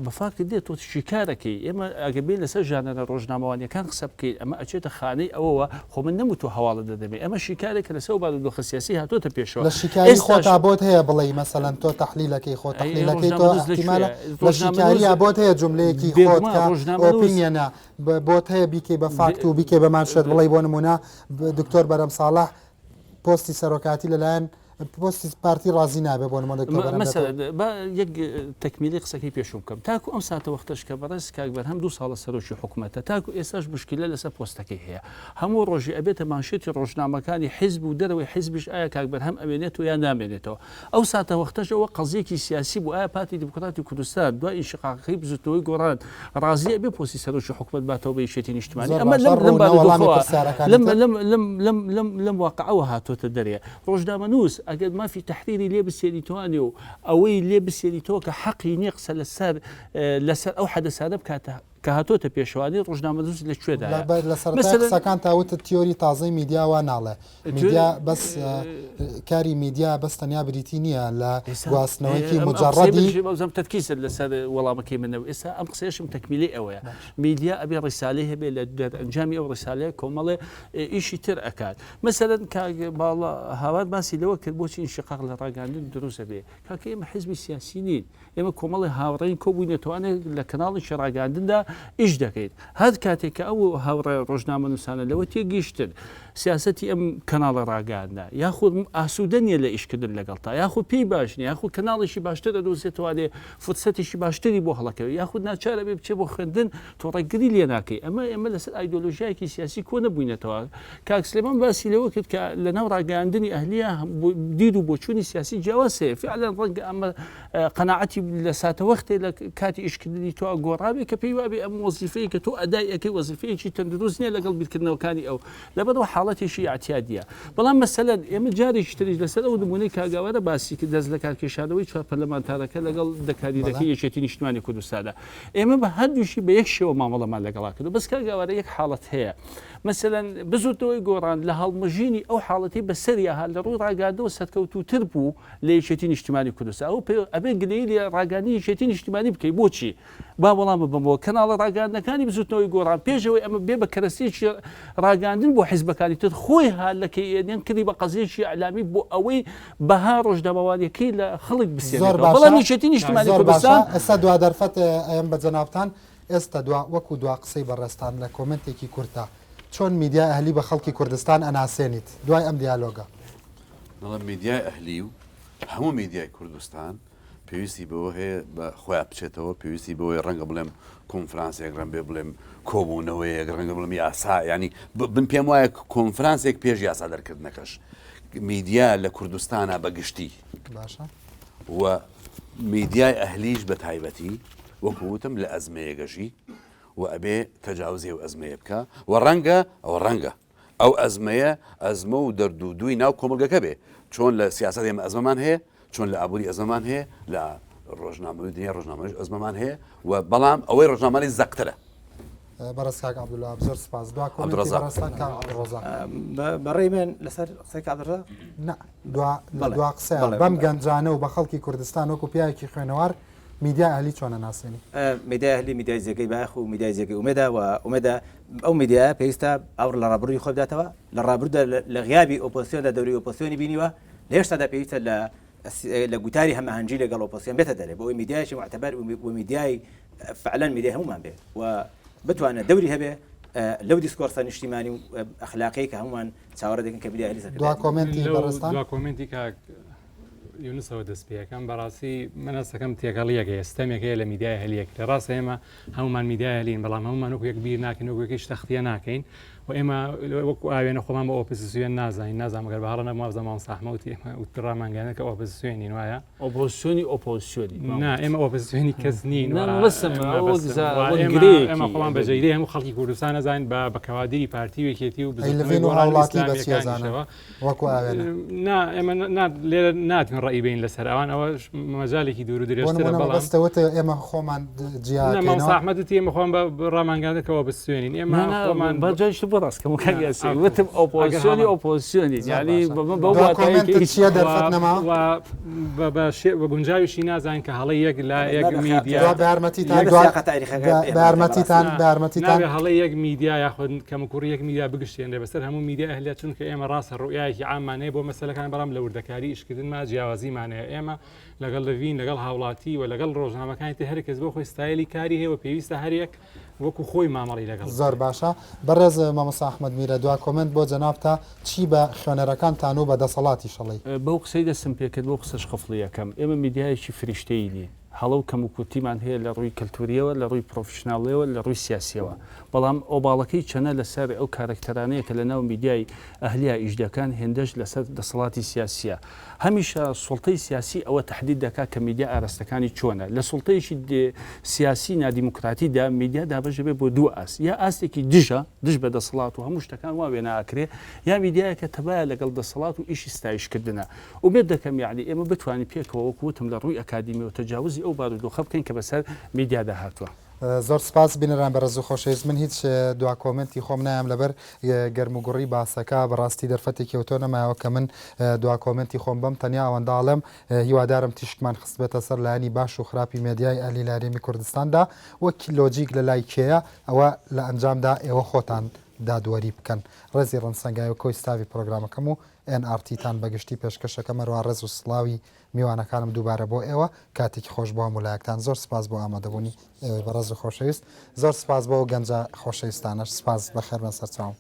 Speaker 2: بە فاکت دێت تۆ شیکارەکەی ئێمە ئەگەر بێین لەسەر ژانەرە ڕۆژنامەوانیەکان قسە بکەین ئەمە ئەچێتە خانەی ئەوەوە خۆ من نەموتووە هەواڵە دەدەمێ ئەمە شیکارێکە لەسەر ئەو بارودۆخە سیاسی هاتۆتە پێشەوە
Speaker 1: لە شیکاری
Speaker 2: ئێستاش
Speaker 1: خۆتا بۆت هەیە بڵێی مەسەلەن تۆ تەحلیلەکەی خۆ
Speaker 2: ئەی
Speaker 1: تەحلیلەکەی تۆ
Speaker 2: ڕۆژنامەنووس لە
Speaker 1: ئیحتیمالە
Speaker 2: کوێیە
Speaker 1: لە
Speaker 2: ڕۆژنامەنووس
Speaker 1: شیکارییا بۆت هەیە جوملەیەکی خۆت
Speaker 2: بێگومان
Speaker 1: کە
Speaker 2: ڕۆژنامەنووس
Speaker 1: opinion ە بۆت هەیە بیکەی بە فاکت و بیکەی بە مانشێت بڵێی بۆ نموونە دکتۆر بەرەم ساڵح پۆستی سەرۆکاتی لەلایەن پۆستی پارتی ڕازی نابێ بۆ نموونە دکتۆر بەرهەم
Speaker 2: مەسەلەن با یەک تەکمیلی قسەکەی پێشوو بکەم تاکو ئەم ساتە وەختەش کە بەڕێز کاک بەرهەم دوو ساڵە سەرۆکی حکومەتە تاکو ئێستاش مشکلە لەسەر پۆستەکەی هەیە هەموو ڕۆژی ئەبێتە مانشێتی ڕۆژنامەکانی حیزب و دەرەوەی حیزبیش ئایا کاک بەرهەم ئەمێنێتەوە یان نامێنێتەوە ئەو ساتە وەختەش ئەوە قەزیەکی سیاسی بوو ئایا پارتی دیموکراتی کوردستان دوای ئینشقاقەکەی بزوتنەوەی گۆڕان ڕازی ئەبێ پۆستی سەرۆکی حکومەت باتەوە بە یەکێتی نیشتمانی
Speaker 1: زۆر
Speaker 2: ئەمە
Speaker 1: باشە
Speaker 2: لەم لەم
Speaker 1: ڕوونە وەڵامی
Speaker 2: بارودۆخەوە
Speaker 1: پرسیارەکانی
Speaker 2: لەم
Speaker 1: تر.
Speaker 2: لەم لەم لەم لەم لەم واقعەوە هاتۆتە دەرێ ڕۆژنامەنووس ئەگەر مافی تەحریری لێ بسێنیتوانێ و ئەوەی لێ بسێنیتەوە کە حەقی نییە قسە لەسەر لەسەر ئەو حەدەسانە بکاتە کە هاتۆتە پێشەوانی ڕۆژنامەنووس لە کوێدایە؟
Speaker 1: لە سەرەتای قسەکانتا وتت تیۆری تازەی میدیا وا ناڵێ. میدیا بەس کاری میدیا بەس تەنیا بریتی نییە لە گواستنەوەیەکی موجەڕەدی.
Speaker 2: بەزم تەرکیزت لەسەر وەڵامەکەی منە و ئێستا ئەم قسەیەشم تەکمیلەی ئەوەیە. میدیا ئەبێ ڕیسالەی هەبێ لە دەرئەنجامی ئەو ڕیسالەیە کۆمەڵێ ئیشی تر ئەکات. مەسەلەن کاک باڵا هاوار باسی لەوە کرد بۆچی ئینشقاق لە ڕاگەیاندن دروست ئەبێ. کاکە ئێمە حیزبی سیاسی نین. ئێمە کۆمەڵی هاوڕێین کۆبووینەتەوانێ لە کەناڵێکی ڕاگەیاندندا ئیش دەکەین. هەر کاتێک کە ئەو هاوڕێ ڕۆژنامەنووسانە لەوە تێگەیشتن سیاسەتی ئەم کەناڵە ڕاگەیاندنە یاخود ئاسوودە نییە لە ئیشکردن لەگەڵتا یاخود پێی باش نییە یاخود کەناڵێکی باشتر ئەدۆزێتەوانێ فرسەتێکی باشتری بۆ هەڵەکەوێ یاخود ناچارە بێ بچێ بۆ خوێندن تۆ ڕێگری لێ ناکەی ئەمە ئێمە لەسەر ئایدۆلۆژیایەکی سیاسی کۆ نەبووینەتەوە کاک سلێمان باسی لەوە کرد کە لەناو ڕاگەیاندنی ئەهلیە دید و بۆچوونی سیاسی جیاواز هەیە فعلا ڕەنگە ئەمە قەناعەتی لە ساتەوەختێ لە کاتی ئیشکردنی تۆ گۆڕابێ کە پێی وابێ ئەم وەزیفەیە کە تۆ ئەدای ئەەکەی وەزیفەیەکی تەندروست نییە لەگەڵ بیرکردنەوەکانی ئەو لەبەرەوە حاڵەتێکی ئاعتیادیە بەڵام مەسەلەن ئێمە جارێکی تریش لەسەر ئەو نمونەی کاگاوارە باسی کرد دەست لە کارکێشانەوەی چوار پەرلەمانتارەکە لەگەڵ دەکاریدەکەی یەکێتی نیشتمانی کوردستانە ئێمە بە هەردووشی بە یەک شێوە مامەڵەمان لەگەڵا کرد بەس کاگاوارە یەک حاڵەت هەیە مەسەلەن بزوتنەوەی گۆڕان لە هەڵمژینی ئەو حاڵەتی بەسەریا هات لە ڕووی ڕاگەاندەوە سەرکەوتووتر بوو لە یەکێتی نیشتیمانی کوردستان ئەو پێ ئەبێ گلەیی لە ڕاگەاندنی یەکێتی نیشتیمانی بکەی بۆچی با وەڵام ببەمەوە کەناڵە ڕاگەاندنەکانی بزوتنەوەی گۆڕان پێشەوەی ئەمە بێ بە کەرەسەیەکی ڕاگەاندن بۆ حیزبەکانی تر خۆی هات لە کەیێنیان کردی بە قەزیەکی ئیعلامی بۆ ئەوەی بەها ڕۆژنامەوانیەکەی لە خەڵک
Speaker 1: زۆر
Speaker 2: بسێنێتەوە
Speaker 1: باشە
Speaker 2: بەڵام یەکێتی نیشتیمانی
Speaker 1: زۆر باشە
Speaker 2: کوردستان
Speaker 1: ئێستا دوا دەرفەت ئەیەم بە جەنابتان ئێستا دوا وەکو دوا قسەی بەڕێزتان لە کۆمێنتێکی کورتە چۆن میدیای ئەهلی بە خەڵکی کوردستان ئەناسێنیت دوای ئەم دیالۆگە؟
Speaker 3: دەڵێم میدیای ئەهلی و هەموو میدیای کوردستان پێویستی بەوە هەیە بە خۆیان بچێتەوە پێویستی بەوەی ڕەنگە بڵێم کۆنفرانسێک ڕەنبێ بڵێم کۆبوونەوەیەک ڕەنگە بڵێم یاسا ینی بن پێم وایە کۆنفرانسێک پێش یاسا دەرکردنەکەش میدیا لە کوردستانە بە گشتی
Speaker 1: باشە
Speaker 3: و میدیای ئەهلیش بە تایبەتی وەکو وتم لە ئەزمەیەگەژی و ئەبێ تەجاوزی و ئەزمەیە بکە و ڕەنگە ئەوە ڕەنگە ئەو ئەزمەیە ئەزمە و دەرد و دووی ناو کۆمەڵگەکە بێ چۆن لە سیاسەت ئێمە ئەزمەمان هەیە چۆن لە ئابووری ئەزمەمان هەیە لە ڕۆژنامەوەی دنیا ڕۆژنامەش ئەزمەمان هەیە و بەڵام ئەوەی ڕۆژنامەی زەقترە.
Speaker 1: بەڕێز کاک عەبدولوەهاب زۆر سپاس دوا کۆمێنتی
Speaker 3: عەبدولڕەزاق.
Speaker 1: بەڕێزتان کاک عەبدولڕەزاق.
Speaker 4: بەڕێی من لەسەر قسەی کاک عەبدولڕەزاق؟
Speaker 1: نا دوا لە
Speaker 4: بەڵێ.
Speaker 1: دوا قسەیان
Speaker 4: بەڵێ،
Speaker 1: بەم
Speaker 4: بەڵێ.
Speaker 1: گەنجانە و بە خەڵکی کوردستان وەکو پیاوێکی خوێنەوار میدیای ئەهلی چۆن ئەناسێنی؟
Speaker 4: میدیای ئەهلی میدیای جێگەی بایەخ و میدیای جێگەی ئومێدە و ئومێدە ئەو میدیایە پێویستە ئاوڕ لە ڕابردووی خۆی بداتەوە لە ڕابردوودا لە غیابی ئۆپۆزسیۆندا دەوری ئۆپۆزسیۆنی بینیوە لە هێشتادا پێویستە لە لە گوتاری هەماهەنگی لەگەڵ ئۆپۆزسیۆن بێتە دەرێ بۆ ئەوەی میدیایەکی موعتەبەر و میدیای فعلەن میدیای هەموومان بێ و بتوانێت دەوری هەبێ. لەو discourse ە نیشتیمانی و ئەخلاقیەی کە هەموومان چاوەڕێ دەکەین کە میدیای ئەهلی
Speaker 1: دوا
Speaker 4: سەرکردایەتی بکات.
Speaker 1: comment ی
Speaker 5: لەو
Speaker 1: بەڕێزتان؟
Speaker 5: دوا comment ی کاک یونسەوە دەست پێ ئەکەم بەڕاستی من هەستەکەم تێکەڵیەک هەیە ستەمێک هەیە لە میدیای ئەهلیەک لە ڕاستە ئێمە هەمومان میدیای ئەهلین بەڵام هەمومان وەکو یەک بیر ناکەین وەکو یەکیش تەختیە ناکەین و ئێمە وەکو ئاوێنە خۆمان بە ئۆپۆزیسیۆن نازانین نازانم گەر بە هەڵە نەبم وابزانم مامۆستا ئەحمەد وتی ئێمە ڕامانگەیاند کە ئۆپۆزیسیۆنین وایە
Speaker 2: ئۆپۆزسیۆنی ئۆپۆزسیۆنی
Speaker 5: نا ئێمە ئۆپۆزسیۆنی کەس نین
Speaker 2: نا،
Speaker 5: و
Speaker 2: مەبەستم
Speaker 5: ئێمە
Speaker 2: ئەوە
Speaker 5: بەسم.
Speaker 2: زا-
Speaker 5: و
Speaker 2: وەک
Speaker 5: ئێمە-
Speaker 2: گرێیەکی
Speaker 5: ئێمە خۆمان بە
Speaker 2: ئەدەبی.
Speaker 5: جەیرەی هەموو خەڵکی کوردستان ئەزانین بە بە کەوادری پارتی و یەکێتی و
Speaker 1: ئەی
Speaker 5: بزووتنەوەی
Speaker 1: لڤین و
Speaker 5: گۆڕان و
Speaker 1: هاوڵاتی بە چی ئەزانن
Speaker 5: ئیسلامییەکانیشەوە.
Speaker 1: وەکو ئاوێنە؟
Speaker 5: نا ئێمە نا لێرە ناتوانین ڕەئی بین لەسەر ئەوان ئەوە مەجالێکی دوور و
Speaker 1: بۆ
Speaker 5: درێژترە
Speaker 1: نموونە
Speaker 5: بەڵام
Speaker 1: مەبەستە وتە ئێمە خۆمان جیا
Speaker 5: نا مامۆستا
Speaker 1: کەینەوە
Speaker 5: ئەحمەد وتی ئێمە خۆمان بە ڕامانگەیاند کە ئۆپۆزسیۆنین ئێمە
Speaker 2: نا، نا،
Speaker 5: خۆمان
Speaker 2: با جاریش بۆ ڕاست کەم کاک
Speaker 5: نا،
Speaker 2: یاسین
Speaker 5: ئەفو.
Speaker 2: وتم
Speaker 5: ئەگەر
Speaker 2: ئۆپۆزسیۆنی
Speaker 5: هەڵە
Speaker 2: ئۆپۆزسیۆنی
Speaker 1: زۆر
Speaker 2: یعنی
Speaker 1: باشە
Speaker 2: بە بەو
Speaker 1: دوا
Speaker 2: واتایەی کە
Speaker 1: comment ت
Speaker 2: هیچ
Speaker 1: چییە
Speaker 5: و
Speaker 1: دەرفەت نەما
Speaker 5: و بە بە شێ بە گونجاویشی نازانین کە هەڵەی یەک لا
Speaker 4: بەس
Speaker 5: یەک
Speaker 4: نابێ خیا-
Speaker 5: میدیا
Speaker 1: دوا بە یارمەتیتان
Speaker 5: یەک
Speaker 1: دوا
Speaker 4: سیاقە تاریخەکە
Speaker 1: بە
Speaker 4: ئێمە
Speaker 1: بە یارمەتیتان
Speaker 5: نا
Speaker 1: بە یارمەتیتان
Speaker 5: نابێ هەڵەی یەک میدیا یاخود کەموکوڕی یەک میدیا بگشتێنرێ بەسەر هەموو میدیا ئەهلیە چونکە ئێمە ڕاستە ڕوئیایەکی عاممان هەیە بۆ مەسەلەکان بەڵام لە وردەکاری ئیشکردنما جیاوازیمان هەیە ئێمە لەگەڵ لڤین لەگەڵ هاوڵاتی و لەگەڵ ڕۆژنامەکانی تر هەرکەس بۆ خۆی ستایلی کاری هەیە و پێویستە هەریەک وەکو خۆی مامەڵی لەگەڵ
Speaker 1: زۆر
Speaker 5: بکرێت.
Speaker 1: باشە بەڕێز مامۆستا ئەحمەد میرە دوا comment بۆ جەنابتا چی بە خوێنەرەکانتان و بە دەسەڵاتیش ئەڵێی؟
Speaker 2: بەو قسەی دەستم پێکرد بەو قسەش قفڵی ئەکەم ئێمە میدیایەکی فریشتەیی نین هەڵە و کەموکورتیمان هەیە لە ڕووی کەلتوریەوە لە ڕووی professional یەوە لە ڕووی سیاسیەوە بەڵام ئۆباڵەکەی چەنە لەسەر ئەو کارەکتەرانەیە کە لە ناو میدیای ئەهلیا ئیش دەکەن هێندەش لەسەر دەسەڵاتی سیاسیە هەمیشە سوڵتەی سیاسی ئەوە تەحدید دەکات کە میدیا ئاراستەکانی چۆنە. لە سوڵتەیەکی سیاسی نادیموکراتیدا میدیا دابەش دەبێت بۆ دوو ئاست، یا ئاستێکی دژە، دژ بە دەسەڵات و هەموو شتەکان وا وێنا ئەکرێ، یا میدیایەکە تەبایە لەگەڵ دەسەڵات و ئیشی ستایشکردنە. ئومێد دەکەم یەعنی ئێمە بتوانین پێکەوە وەکو وتم لە ڕووی ئەکادیمیەوە تەجاوزی ئەو بارودۆخە بکەین کە بەسەر میدیادا هاتووە.
Speaker 1: زۆر سپاس بینەران بەڕێزو خۆشەویست من هیچ دوا comment ی خۆم نایەم لەبەر گەرم و گوڕی باسەکە بەڕاستی دەرفەتێکی ئەوتۆ نەمایەوە کە من دوا comment ی خۆم بەم تەنیا ئەوەندە ئەڵێم هیوادارم تیشکمان خستبێتە سەر لایەنی باش و خراپی مێدیای ئەهلی لە هەرێمی کوردستاندا وەک لۆجیک لە لای کێیە ئەوە لە ئەنجامدا ئێوە خۆتان دادوەری بکەن ڕێزی ڕەنسەنگاوی کۆی ستاڤی پرۆگرامەکەم و ئێن ئاڕ تیتان بەگشتی پێشکەشەکەم هەروەها ڕێز و سڵاوی میوانەکانم دووبارە بۆ ئێوە کاتێکی خۆش بۆ هەموو لایەکتان زۆر سپاس بۆ ئامادەبوونی ئێوەی بەڕێز و خۆشەویست زۆر سپاس بۆ ئەو گەنجە خۆشەویستانەش سپاس بەخێربێن سەرچاوم.